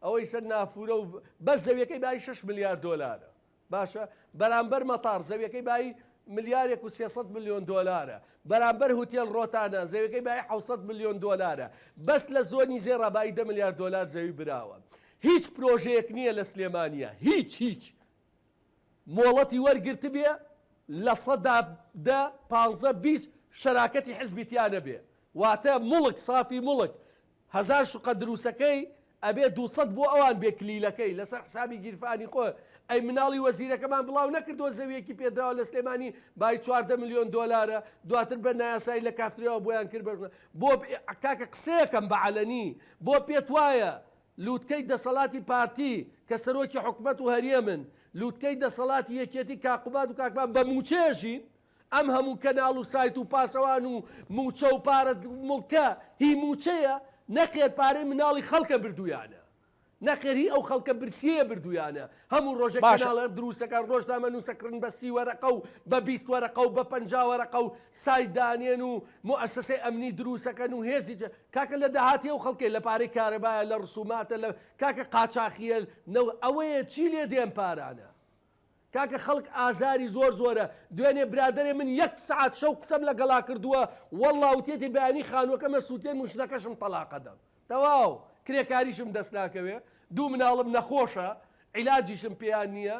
Speaker 11: ئەوەی سەر نافورە و بەس زەویەکەی بای 6 ملیار دۆلارە باشە بەرامبەر مەتار زەویەکەی بای ملیارێک و 300 ملیۆن دۆلارە بەرامبەر هوتێل ڕۆتانە زەویەکەی بای 600 ملیۆن دۆلارە بەس لە زۆنی زێڕا بای 10 ملیار دۆلار زەوی براوە هیچ پرۆژەیەک نییە لە سلێمانیە هیچ هیچ مۆڵەتی وەرگرتبێ 10% 15 20 شەراکەتی حزبی تیا نەبێ واتە موڵک سافی موڵک هەزار شوقە دروسەکەی ئەبێ 200 بۆ ئەوان بێ کلیلەکەی لەسەر حسابی گیرفانی خۆ ئەی مناڵی وەزیرەکەمان بڵاو نەکردووە زەویەکی پێدراوە لە سلێمانی بای 14 ملیۆن دۆلارە دواتر بە نایاسایی لە کافتریاوە بۆیان کرد بۆ کاکە قسەیەکەم بە عەلەنی بۆ پێت وایە لوتکەی دەسەڵاتی پارتی کە سەرۆکی حکومەت و هەرێمن لوتکەی دەسەڵاتی یەکێتی کاک قوباد و کاک مام بە مووچەیە ژین ئەم هەموو کەناڵ و سایت و پاسەوان و مووچە و پارە موڵکە هی مووچەیە نەخێر پارەی مناڵی خەڵکە بردوویانە نەخێر هی ئەو خەڵکە برسیەیە بردوویانە هەموو ڕۆژێک
Speaker 1: باشە.
Speaker 11: کەناڵە دروستەکان ڕۆژنامە نووسەکڕن بە سی وەرەقە و بە 20 وەرەقە و بە 50 وەرەقە و سایت دانێن و موئەسەسەی ئەمنی دروستەکەن و هێزی جە کاکە لە داهاتی ئەو خەڵکەی لە پارەی کارەبایە لە ڕسوماتە لە کاکە قاچاخیە نەو ئەوەیە چی لێ دێن پارانە کاکە خەڵک ئازاری زۆر زۆرە دوێنێ برادەرێ من یەک سەعات شەو قسەم لەگەڵا کردووە وەڵا وتێتی بەیانی خانووەکەمە سووتێن و ژنەکەشم تەلاقەدەم تەواو کرێکاریشم دەست ناکەوێ دوو مناڵم نەخۆشە عیلاجیشم پێیان نییە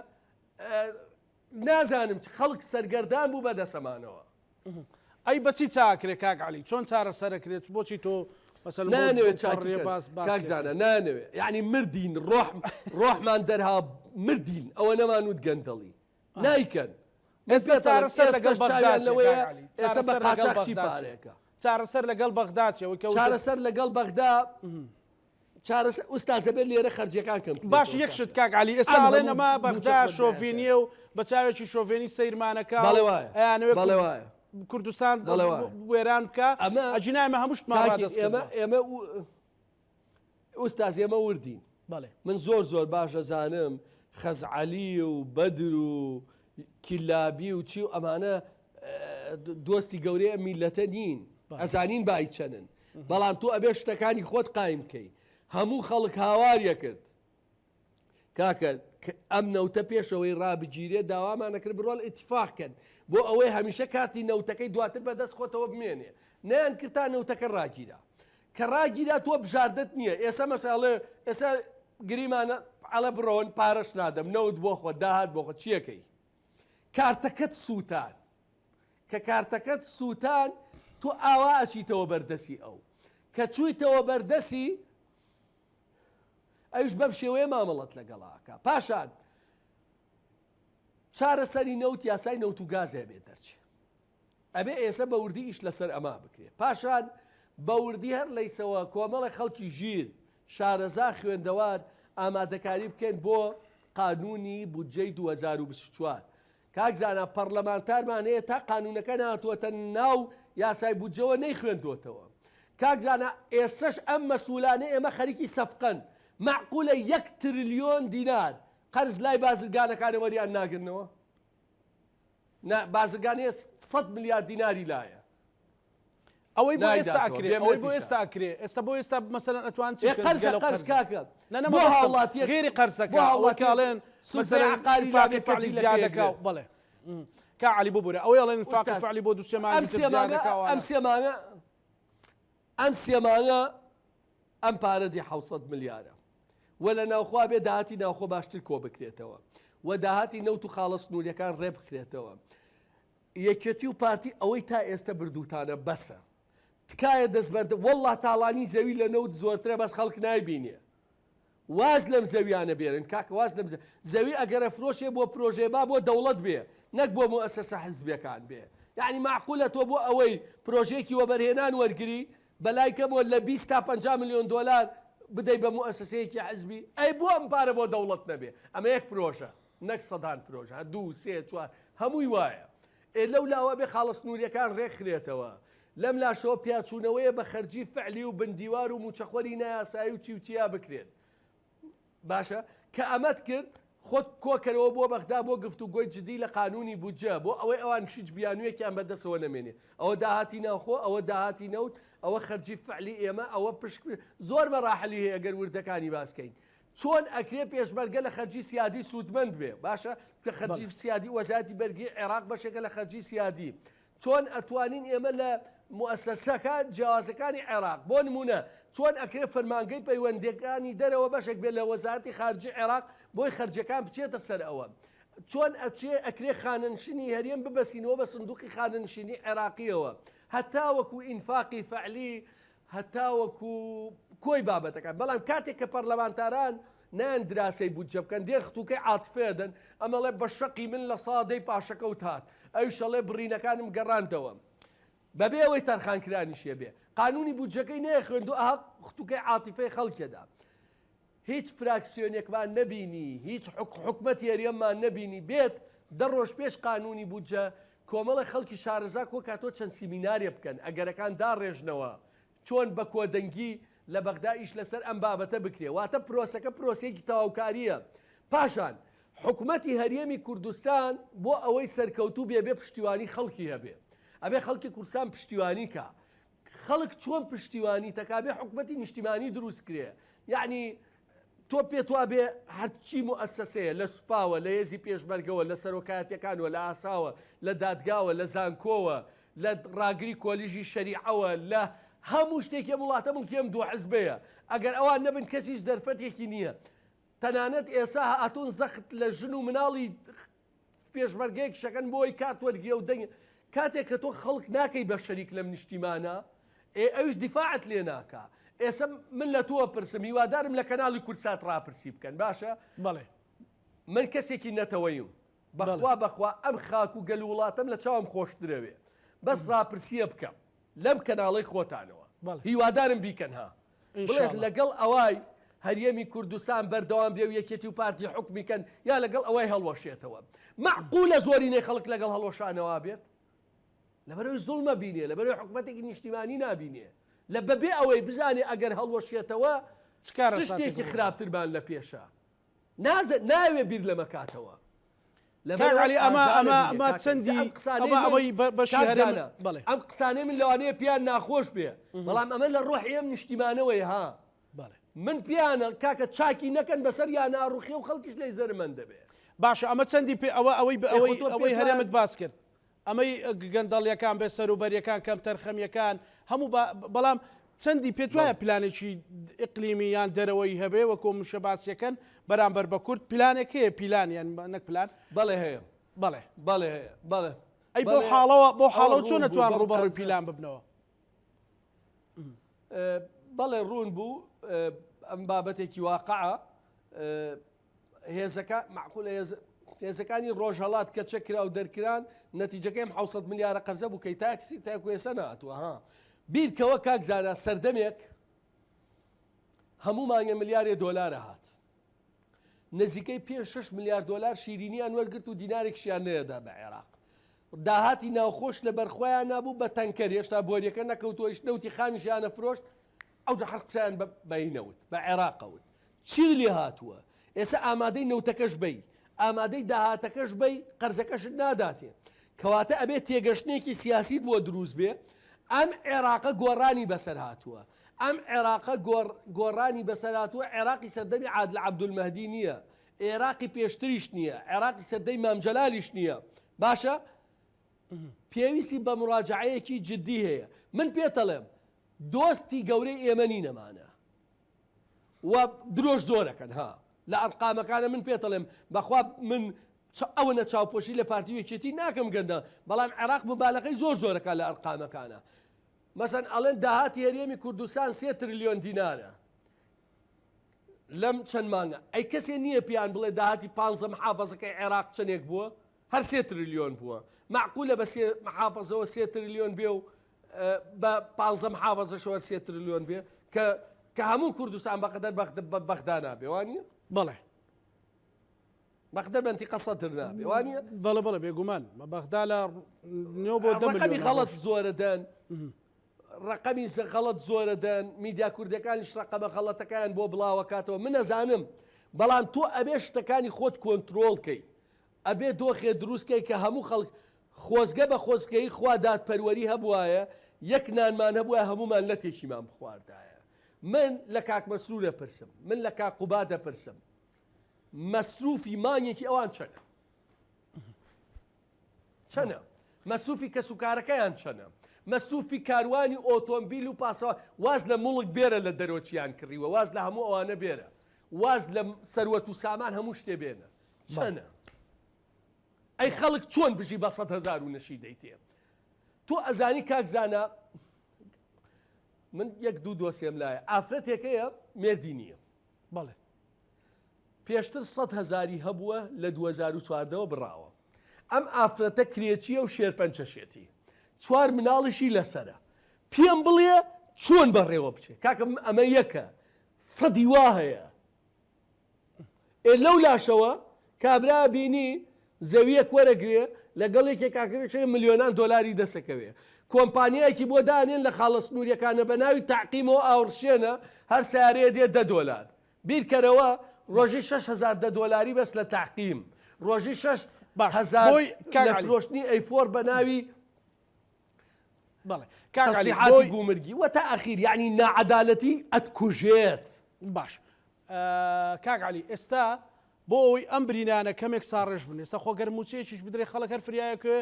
Speaker 11: نازانم خەڵک سەرگەردان بوو بەدەسەمانەوە.
Speaker 1: ئەی بەچی چاکرێ کاک عەلی چۆن چارەسەرەکرێت بۆچی تۆ مەسەلەن بۆ
Speaker 11: نانەوێت
Speaker 1: بۆ
Speaker 11: چاکی
Speaker 1: پەڕیە
Speaker 11: کەن
Speaker 1: باس
Speaker 11: کاک
Speaker 1: باسی
Speaker 11: زانا نانەوێ یعنی مردین ڕۆح ڕۆحمان دەرها مردین ئەوە نەمان وت گەندەڵی نایکەن من
Speaker 1: ئێستا
Speaker 11: پێت ئەڵێم
Speaker 1: چارەسەر لەگەڵ
Speaker 11: ئێستاش
Speaker 1: بەغدا
Speaker 11: چاویان
Speaker 1: چیە
Speaker 11: لەوەیە
Speaker 1: کاک عەلی
Speaker 11: ئێستا بە
Speaker 1: چارەسەر لەگەڵ
Speaker 11: قاچاخچی
Speaker 1: بەغدا چیە
Speaker 11: پارەیەکە
Speaker 1: چارەسەر لەگەڵ بەغدا چیە ئەوەی کە وتت
Speaker 11: چارەسەر لەگەڵ بەغدا چارەسەر ئوستاز ئەبێت لێرە خەرجیەکان کەم
Speaker 1: باش
Speaker 11: بکرێتەوە
Speaker 1: یەک شت
Speaker 11: کاکە
Speaker 1: کاک عەلی ئێستا
Speaker 11: ئەم
Speaker 1: ئەڵێن
Speaker 11: هەموو
Speaker 1: ئەمە
Speaker 11: مووچە
Speaker 1: بەغدا
Speaker 11: خۆت نایاسایە
Speaker 1: شۆڤێنیە و بە چاوێکی شۆڤێنی سەیرمانەکا
Speaker 11: بەڵێ
Speaker 1: و
Speaker 11: وایە
Speaker 1: ئەیانەوێ
Speaker 11: بەڵێ
Speaker 1: کورد
Speaker 11: وایە
Speaker 1: کوردستان
Speaker 11: بەڵێ وایە
Speaker 1: وێران بکا
Speaker 11: ئەمە
Speaker 1: ئەگینا ئێمە هەموو شتمان
Speaker 11: کاکی
Speaker 1: ڕادەست
Speaker 11: ئێمە
Speaker 1: کردووە
Speaker 11: ئێمە ئوستاز ئێمە وردین
Speaker 1: بەڵێ
Speaker 11: من زۆر زۆر باش ئەزانم خەزعەلی و بەدر و کیلابی و چی و ئەمانە دۆستی گەورەی ئەم میلەتە نین ئەزانین بای چەنن بەڵام تۆ ئەبێ شتەکانی خۆت قایم بکەی هەموو خەڵک هاواریە کرد کاکە ئەم نەوتە پێشەوەی ڕابگیرێ داوامانەکرد بڕۆن ئیتفاق کەن بۆ ئەوەی هەمیشە کارتی نەوتەکەی دواتر بەدەست خۆتەوە بمێنێ نەیان کرد تا نەوتەکە ڕاگیرا کە ڕاگیرا تۆ بژاردەت نییە ئێستا مەساڵێ ئێستا گریمانە ئەڵە بڕۆن پارەش نادەم نەوت بۆ خۆ داهات بۆ خۆ چیەکەی کارتەکەت سووتان کە کارتەکەت سووتان تۆ ئاوا ئەچیتەوە بەردەسی ئەو کە چوویتەوە بەردەسی ئەویش بەم شێوەیە مامەڵەت لەگەڵا ئەکا پاشان چارەسەری نەوت یاسای نەوت و گاز ئەبێ دەرچێ ئەبێ ئێسە بە وردی ئیش لەسەر ئەما بکرێ پاشان بە وردی هەر لەیسەوە کۆمەڵێ خەڵکی ژیر شارەزا خوێندەوار ئامادەکاری بکەین بۆ قانونی بودجەی 2024 کاک زانا پەڕلەمانتارمان هەیە تا قانونەکە نەهاتووەتە ناو یاسای بودجەوە نەیخوێندووەتەوە. کاک زانا ئێستەش ئەم مەسئولانەی ئێمە خەریکی سەفقەن. مەعقولە یەک ترلیۆن دینار قەرز لای بازرگانەکانە وەریان ناگرنەوە؟ نا بازرگان هەیە سەد ملیار دیناری لایە.
Speaker 1: ئەوەی بۆ ئێستا
Speaker 11: نایداتەوە،
Speaker 1: ئەکرێ
Speaker 11: بێ
Speaker 1: ئەوەی بۆ
Speaker 11: منەتیشە.
Speaker 1: ئێستا ئەکرێ ئێستا بۆ ئێستا مەسەلەن ئەتوان چی
Speaker 11: ئێ
Speaker 1: بکەن
Speaker 11: قەرزە
Speaker 1: جگە لەو
Speaker 11: قەرز
Speaker 1: قەرزە
Speaker 11: کاکە
Speaker 1: نە نە
Speaker 11: بۆ
Speaker 1: مەبەستم
Speaker 11: هاوڵاتیەک
Speaker 1: غێری
Speaker 11: بۆ
Speaker 1: قەرزەکە ئەوەی کە
Speaker 11: هاوڵاتیەک
Speaker 1: ئەڵێن
Speaker 11: سوپەی
Speaker 1: مەسەلەن
Speaker 11: عەقاری
Speaker 1: ئینفاقی
Speaker 11: لابێ
Speaker 1: فعلی
Speaker 11: کەفیلەکەی
Speaker 1: زیاد دەکا
Speaker 11: ئەگرێت.
Speaker 1: بەڵێ کا عەلی ببورە ئەوەی ئەڵێن ئینفاقی
Speaker 11: ئوستاز
Speaker 1: فعلی بۆ دوو سێ
Speaker 11: ئەم
Speaker 1: مانگی تر
Speaker 11: سێ
Speaker 1: زیاد
Speaker 11: مانگە
Speaker 1: دەکا
Speaker 11: ئەم
Speaker 1: ئەوانە
Speaker 11: سێ مانگە ئەم سێ مانگە. ئەم پارە دی 600 ملیارە و لە ناوخۆ بێ داهاتی ناوخۆ باشتر کۆ بکرێتەوە و داهاتی نەوت و خاڵە سنووریەکان ڕێ بخرێتەوە. یەکێتی و پارتی ئەوەی تا ئێستە بردووتانە بەسە. تکایە دەستبەردە واللە تاڵانی زەوی لە نەوت زۆرترە بەس خەڵک نایبینێ. واز لەم زەویانە بێنن کاکە واز لەم زەوی ئەگەر ئەفرۆشێ بۆ پرۆژێ با بۆ دەوڵەت بێ نەک بۆ موئەسەسە حزبیەکان بێ یعنی معقولە تۆ بۆ ئەوەی پرۆژەیەکی وەبەرهێنان وەرگری بەلای کەمەوە لە 20 تا 50 ملیۆن دۆلار بدەی بە موئەسەسەیەکی حزبی ئەی بۆ ئەم پارە بۆ دەوڵەت نەبێ ئەمە یەک پرۆژە نەک سەدان پرۆژە دوو سێ چوار هەمووی وایە ئێ لەو لاوە بێ خاڵە سنووریەکان ڕێکخرێتەوە لەم لاشەوە پیاچوونەوەیە بە خەرجی فعلی و بندیوار و مووچەخۆری نایاسایی و چی و چیا بکرێت. باشە کە ئەمەت کرد خۆت کۆکەرەوە بۆ بەغدا بۆ گفتوگۆی جدی لە قانونی بودجە بۆ ئەوەی ئەوان هیچ بیانوویەکیان بەدەسەوە نەمێنێ ئەوە داهاتی ناوخۆ ئەوە داهاتی نەوت ئەوە خەرجی فعلی ئێمە ئەوە پشک زۆر مەراحلی هەیە گەر وردەکانی باسکەین چۆن ئەکرێ پێشمەرگە لە خەرجی سیادی سوودمەند بێ باشە کە خەرجی سیادی وەزارەتی بەرگری عێراق بەشێکە لە خەرجی سیادی چۆن ئەتوانین ئێمە لە موئەسەسەکە جیاوازەکانی عێراق، بۆ نموونە چۆن ئەکرێ فەرمانگەی پەیوەندییەکانی دەرەوە بەشێک بێت لە وەزارەتی خارجی عێراق بۆی خەرجیەکان بچێتە سەر ئەوە؟ چۆن ئەچێ ئەکرێ خانەنشینی هەرێم ببەسینەوە بە سندوقی خانەنشینی عێراقیەوە هەتاوەکو ئینفاقی فەعلی هەتاوەکو کۆی بابەتەکان بەڵام کاتێک کە پەرلەمانتاران نایەن دراسەی بودجە بکەن دێن ختوکەی عاتفە ئەدەن ئەمەڵێ بە شەقی من لە سادەی پاشەکەوت هات ئەویش ئەڵێ بڕینەکانم گەڕاندەوە بەبێ ئەوەی تەرخانکرانیشێ بێ قانونی بودجەکەی نەیەخوێندو ئەها ختوکەی عاتیفەی خەڵکێدا هیچ فراکسیۆنێکمان نەبینی هیچ حکومەتی هەرێممان نەبینی بێت دە ڕۆژ پێش قانونی بودجە کۆمەڵە خەڵکی شارەزا کۆکاتەوە چەند سیمینارێ بکەن ئەگەرەکان داڕێژنەوە چۆن بە کۆدەنگی لە بەغدا ئیش لەسەر ئەم بابەتە بکرێ، واتە پرۆسەکە پرۆسەیەکی تەواوکارییە. پاشان حکومەتی هەرێمی کوردستان بۆ ئەوەی سەرکەوتوو بێ، بێ پشتیوانی خەڵکی هەبێ. ئەبێ خەڵکی کوردستان پشتیوانی کا. خەڵک چۆن پشتیوانی تەکا بێ حکومەتی نیشتیمانی دروست کرێ. یەعنی تۆ پێت وابێ هەرچی موئەسەسەیە لە سوپاوە، لە هێزی پێشمەرگەوە، لە سەرۆکایەتیەکانەوە، لە ئاساوە، لە دادگاوە، لە زانکۆوە، لە ڕاگری کۆلیژی شەریعەوە، لە هەموو شتێکی ئەم وڵاتە موڵکی ئەم دوو حزبەیە. ئەگەر ئەوان نەبن کەس هیچ دەرفەتێکی نییە. تەنانەت ئێسا هاتوون زەخت لە ژن و مناڵی پێشمەرگەیەک شەکەن بۆی کارت وەرگرێ و دەنگ کاتێک کە تۆ خەڵک ناکەی بە شەریک لەم نیشتیمانە ئێ ئەویش دیفاعت لێ ناکا ئێسە من لە تۆ پرسم هیوادارم لە کەناڵی کوردسات ڕاپرسی بکەن باشە
Speaker 1: بەڵێ
Speaker 11: من کەسێکی نەتەوەیم بەخوا بەخوا ئەم خاک و گەل و وڵاتەم لە چاوم خۆشترەوێ بەس ڕاپرسیە بکەم لەم کەناڵەی خۆتانەوە هیوادارم بیکەن ها بڵێت لەگەڵ ئەوای هەرێمی کوردستان بەردەوام بێ و یەکێتی و پارتی حکومی کەن یا لەگەڵ ئەوەی هەڵوەشێتەوە معقولە زۆرینەی خەڵک لەگەڵ هەڵوەشانەوە بێت لەبەرەوەی زوڵمە بینێ لەبەرەوەی حکومەتێکی نیشتیمانی نابینێ لە بەبێ ئەوەی بزانێ ئەگەر هەڵوەشێتەوە
Speaker 1: چ
Speaker 11: شتێکی خراپترمان لە پێشە نازە ناوێ بیر لەمە کاتەوە
Speaker 1: کاک عەلی ئەمە ئەمە ئەمە چەندی ئەمە ئەوەی بەشی هەرێم بەڵێ
Speaker 11: ئەم قسانەی من لەوانەیە پێیان ناخۆش بێ بەڵام ئەمە لە ڕۆحی ئەم نیشتیمانەوەی ها من پیانە کاکە چاکی نەکەن بەسەر یا ناڕوخێ و خەڵکیش لێی زەرمەند دەبێ.
Speaker 1: باشە ئەمە چەندی پێ ئەوە ئەوەی ئەوەی ئەوەی هەرێمت باس کرد ئەمەی گەندەڵیەکان بێ سەروبەریەکان کەمتەرخەمیەکان هەموو بەڵام چەندی پێت وایە پلانێکی ئیقلیمی یان دەرەوەی هەبێ وەکۆ مشە باسیەکەن بەرامبەر بە کورد پلانێک هەیە پیلان یان نەک پلان
Speaker 11: بەڵێ هەیە
Speaker 1: بەڵێ
Speaker 11: بەڵێ هەیە بەڵێ
Speaker 1: ئەی بۆ حاڵەوە بۆ حاڵەوە چۆن نەتوان ڕووبەڕووی پیلان ببنەوە
Speaker 11: بەڵێ ڕوون بوو ئەم بابەتێکی واقعە هێزەکە مەعقولە هێزەکانی ڕۆژهەڵات کە چەک کرا و دەرکران نەتیجەکەی ئەم 600 ملیارە قەرزە بوو کەی تاکسی تاکو ئێستا نەهاتووە ها بیرکەوە کاک زانا سەردەمێک هەموو مانگە ملیارێ دۆلارە هات نزیکەی پێ 6 ملیار دۆلار شیرینیان وەرگرت و دینارێکشیان نەیەدا بە عێراق داهاتی ناوخۆش لە بەرخۆیان نابوو بە تەنکەر هێشتا بۆریەکە نەکەوتووەیش نەوتی خامیشیانە فرۆشت ئەوجا هەر قسەیان بە بەی نەوت بە عێراقەوت چی لێ هاتووە ئێستا ئامادەی نەوتەکەش بی ئامادەی داهاتەکەش بی قەرزەکەشت ناداتێ کەواتە ئەبێ تێگەشتنێکی سیاسیت بۆ دروست بێ ئەم عێراقە گۆڕانی بەسەر هاتووە ئەم عێراقە گۆڕانی بەسەر هاتووە عێراقی سەردەمی عادل عەبدولمەهدی نییە عێراقی پێشتریش نییە عێراقی سەردەی مامجەلالیش نییە باشە پێویستی بە مراجعەیەکی جدی هەیە من پێتەڵێم دۆستی گەورەی ئێمە نین ئەمانە. و درۆش زۆرەکەن ها لە ئەرقامەکانە من پێتەڵێم بەخوا من ئەوەنە چاوپۆشی لە پارتی و یەکێتی ناکەم گەندە بەڵام عێراق مبالەغەی زۆر زۆرەکە لە ئەرقامەکانە مەسەن ئەڵێن داهاتی هەرێمی کوردستان سێ تریلیۆن دینارە لەم چەند مانگە ئەی کەسێ نییە پیان بڵێ داهاتی پ محافظەکەی عێراق چەندێک بووە هەر سێ تریلیۆن بووە معقولە بە سێ محافظەوە سێ تریلیۆن بێ و بە پ محافظەشەوە سێ تریلیۆن بێ کە کە هەموو کوردستان بەقەدەر بەغدا نابێ وانە
Speaker 1: بەڵێ
Speaker 11: بەغدا مەنتیقە سەدر نابێ وانە
Speaker 1: بەڵێ بەڵێ بێگومان بەغدا لە نێو بۆ
Speaker 11: ڕقەمی خەڵەت زۆرە دەن ڕقەمی غەڵەت زۆرە دەن میدیا کوردەکانیش ڕقەمە غەڵەتەکان بۆ بڵاوەکاتەوە من نەزانم بەڵام تۆ ئەبێ شتەکانی خۆت کۆنتترۆڵ کەی ئەبێ دۆخێ دروستکەی کە هەموو خەڵک خۆزگە بە خۆزگەی خوا دادپەروەری هەبوایە یەک نانمان هەبوایە هەموومان لەتێکیمان بخواردایە من لە کاک مەسرورە پرسم من لە کاک قوبادە پرسم مەسروفی مانگێکی ئەوان چەنە؟ چەنە؟ مەسروفی کەسوکارەکەیان چەنە؟ مەسروفی کاروانی ئۆتۆمبیل و پاسەوە واز لە موڵک بێرە لە دەرۆچیان کڕیوە واز لە هەموو ئەوانە بێرە واز لە سەروەت و سامان هەموو شتێ بێنە چەنە؟ ئەی خەڵک چۆن بژی بە 100 هزار و نەشی دەیتێ تۆ ئەزانی کاک زانا من یەک دوو دۆسێم لایە ئافرەتێکەیە مێردی نییە
Speaker 1: بەڵێ.
Speaker 11: پێشتر سەد هەزاری هەبووە لە 2014 وە بڕاوە. ئەم ئافرەتە کرێچیە و شێرپەنچەشێتی. چوار مناڵیشی لەسەرە. پێم بڵێ چۆن بەڕێوە بچێ؟ کاکە ئەمە یەکە. سەدی وا هەیە. ئێ لەو لاشەوە کابرا بینی زەویەک وەرەگرێ لەگەڵ یەکێک ئاکرێ ملیۆنان دۆلاری دەسەکەوێ کۆمپانیایەکی بۆ دانێن لە خاڵە سنووریەکانە بە ناوی تەعقیمەوە ئاوڕشێنە هەر سیارەیە دێ دە دۆلار بیرکەرەوە ڕۆژی 6000 دە دۆلاری بەس لە تەعقیم ڕۆژی 6000 لە فرۆشتنی ئەیفۆر بە ناوی
Speaker 1: بەڵێ
Speaker 11: تەسریحاتی گومرگی وە تا ئەخیر یعنی ناعەدالەتی ئەتکوژێت.
Speaker 1: باش کاک عەلی ئێستا بۆ ئەوەی ئەم برینانە کەمێک ساڕێژ بن ئێستا خۆ گەر مووچەیەکیش بدرێ خەڵک هەر فریایەکەوێ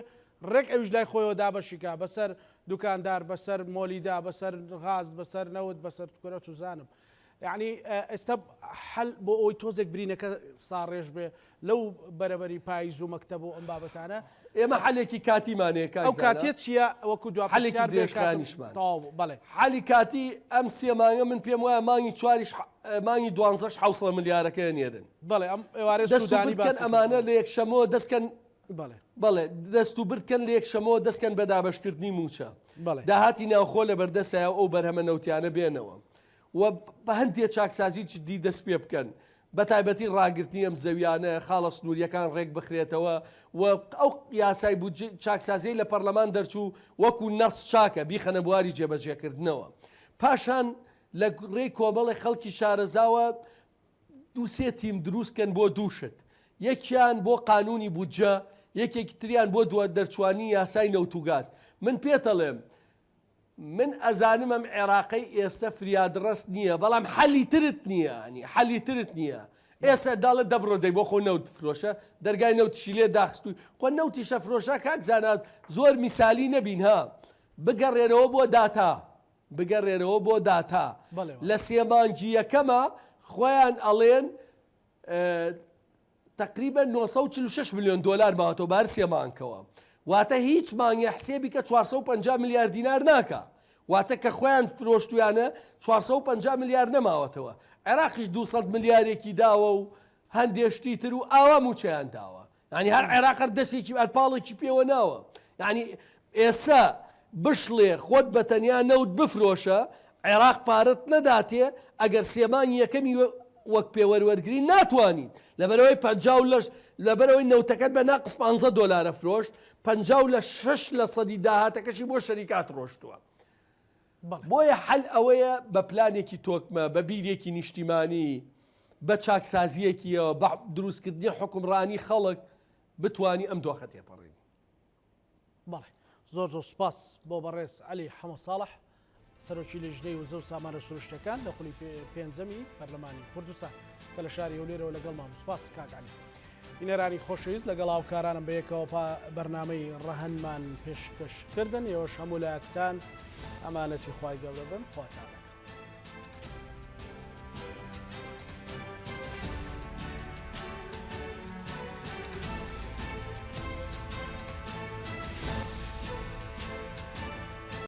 Speaker 1: ڕێک ئەویش لای خۆیەوە دابەشی کا بەسەر دوکاندار بەسەر مۆلیدا بەسەر غاز بەسەر نەوت بەسەر کورە چوزانم یعنی ئێستا حل بۆ ئەوەی تۆزێک برینەکە ساڕێژ بێ لەو بەرەبەری پایز و مەکتەب و ئەم بابەتانە.
Speaker 11: ئێمە حەلێکی کاتیمان هەیە کاک
Speaker 1: ئەو
Speaker 11: زانا.
Speaker 1: کاتیە چیە وەکو دوا
Speaker 11: حەلێکی
Speaker 1: پرسیار بێ کاتم
Speaker 11: درێژخایەنیشمان.
Speaker 1: تەواو بوو بەڵێ.
Speaker 11: حەلی کاتی ئەم سێ مانگە من پێم وایە مانگی چواریش مانگی دوانزەش حەوسەد ملیارەکەی ئەنێرن.
Speaker 1: بەڵێ ئەم ئێوارێ
Speaker 11: دەست و
Speaker 1: سودانی
Speaker 11: برد کەن
Speaker 1: باسی کرد
Speaker 11: ئەمانە
Speaker 1: بەڵێ.
Speaker 11: لە یەکشەمەوە دەست کەن
Speaker 1: بەڵێ.
Speaker 11: بەڵێ دەست و برد کەن لە یەکشەمەوە دەست کەن بە دابەشکردنی مووچە.
Speaker 1: بەڵێ.
Speaker 11: داهاتی ناوخۆ لەبەردەستایە و ئەو بەرهەمە نەوتیانە بێنەوە. و بە هەندێ چاکسازی جدی دەست پێ بکەن، بەتایبەتی ڕاگرتنی ئەم زەویانە، خاڵە سنوورییەکان ڕێک بخرێتەوە و ئەو یاسای بودجەی چاکسازیەی لە پەرلەمان دەرچوو وەکو نەڕس چاکە بیخەنە بواری جێبەجێکردنەوە. پاشان لە ڕێی کۆمەڵێک خەڵکی شارەزاوە دوو سێ تیم دروست کەن بۆ دوو شت، یەکیان بۆ قانوونی بودجە، یەکێکی تریان بۆ دەرچوانی یاسای نەوت و گاز. من پێتەڵێم من ئەزانم ئەم عێراقەی ئێستە فریادڕەس نییە بەڵام حەلی ترت نییە ینی حەلی ترت نییە ئێستا داڵێ دەبڕۆ دەی بۆ خۆ نەوت بفرۆشە دەرگای نەوتشی لێ داخستووی خۆ نەوتیشە فرۆشە کاک زانا زۆر میسالی نەبین ها بگەڕێنەوە بۆ داتا بگەڕێنەوە بۆ داتا لە سێ مانگی یەکەمە خۆیان ئەڵێن تەقریبەن 946 ملیۆن دۆلار ماوەتەوە بە هەر سێ مانگەوە واتە هیچ مانگێ حسێبی کە 450 ملیار دینار ناکا واتە کە خۆیان فرۆشتویانە 450 ملیار نەماوەتەوە عێراقیش 200 ملیارێکی داوە و هەندێ شتی تر و ئاوا موچەیان داوە یعنی هەر عێراق هەر دەستێکی هەر پاڵێکی پێوە ناوە یعنی ئێستا بشڵێ خۆت بە تەنیا نەوت بفرۆشە عێراق پارەت نەداتێ ئەگەر سێ مانگی یەکەمی وەک پێوەر وەرگری ناتوانیت لەبەرئەوەی 50 و لەش لەبەرئەوەی نەوتەکەت بە ناقس 15 دۆلارە فرۆشت 50 و لە شەش لە سەدی داهاتەکەشی بۆ شەریکات ڕۆشتووە بۆیە حەل ئەوەیە بە پلانێکی تۆکمە بە بیرێکی نیشتیمانی بە چاکسازیەکیەوە بە دروستکردنی حکومڕانی خەڵک بتانی ئەم دۆخە تێپەڕین.
Speaker 1: بەڵێ زۆر زۆر سوپاس بۆ بەڕێز عەلی حەمە ساڵح سەرۆکی لیژنەی وزە و سامانە سروشتەکان لە خولی پێنجەمی پەرلەمانی کوردستان کە لە شاری هەولێرەوە لەگەڵمان سوپاس کاک عەلی بینەرانی خۆشەویست لەگەڵ هاوکارانم بەیەکەوە پا بەرنامەی ڕەهەندمان پێشکەشکردن ئێوەش هەموو لایەکتان ئەمانەتی خوای گەورە بن خواتان.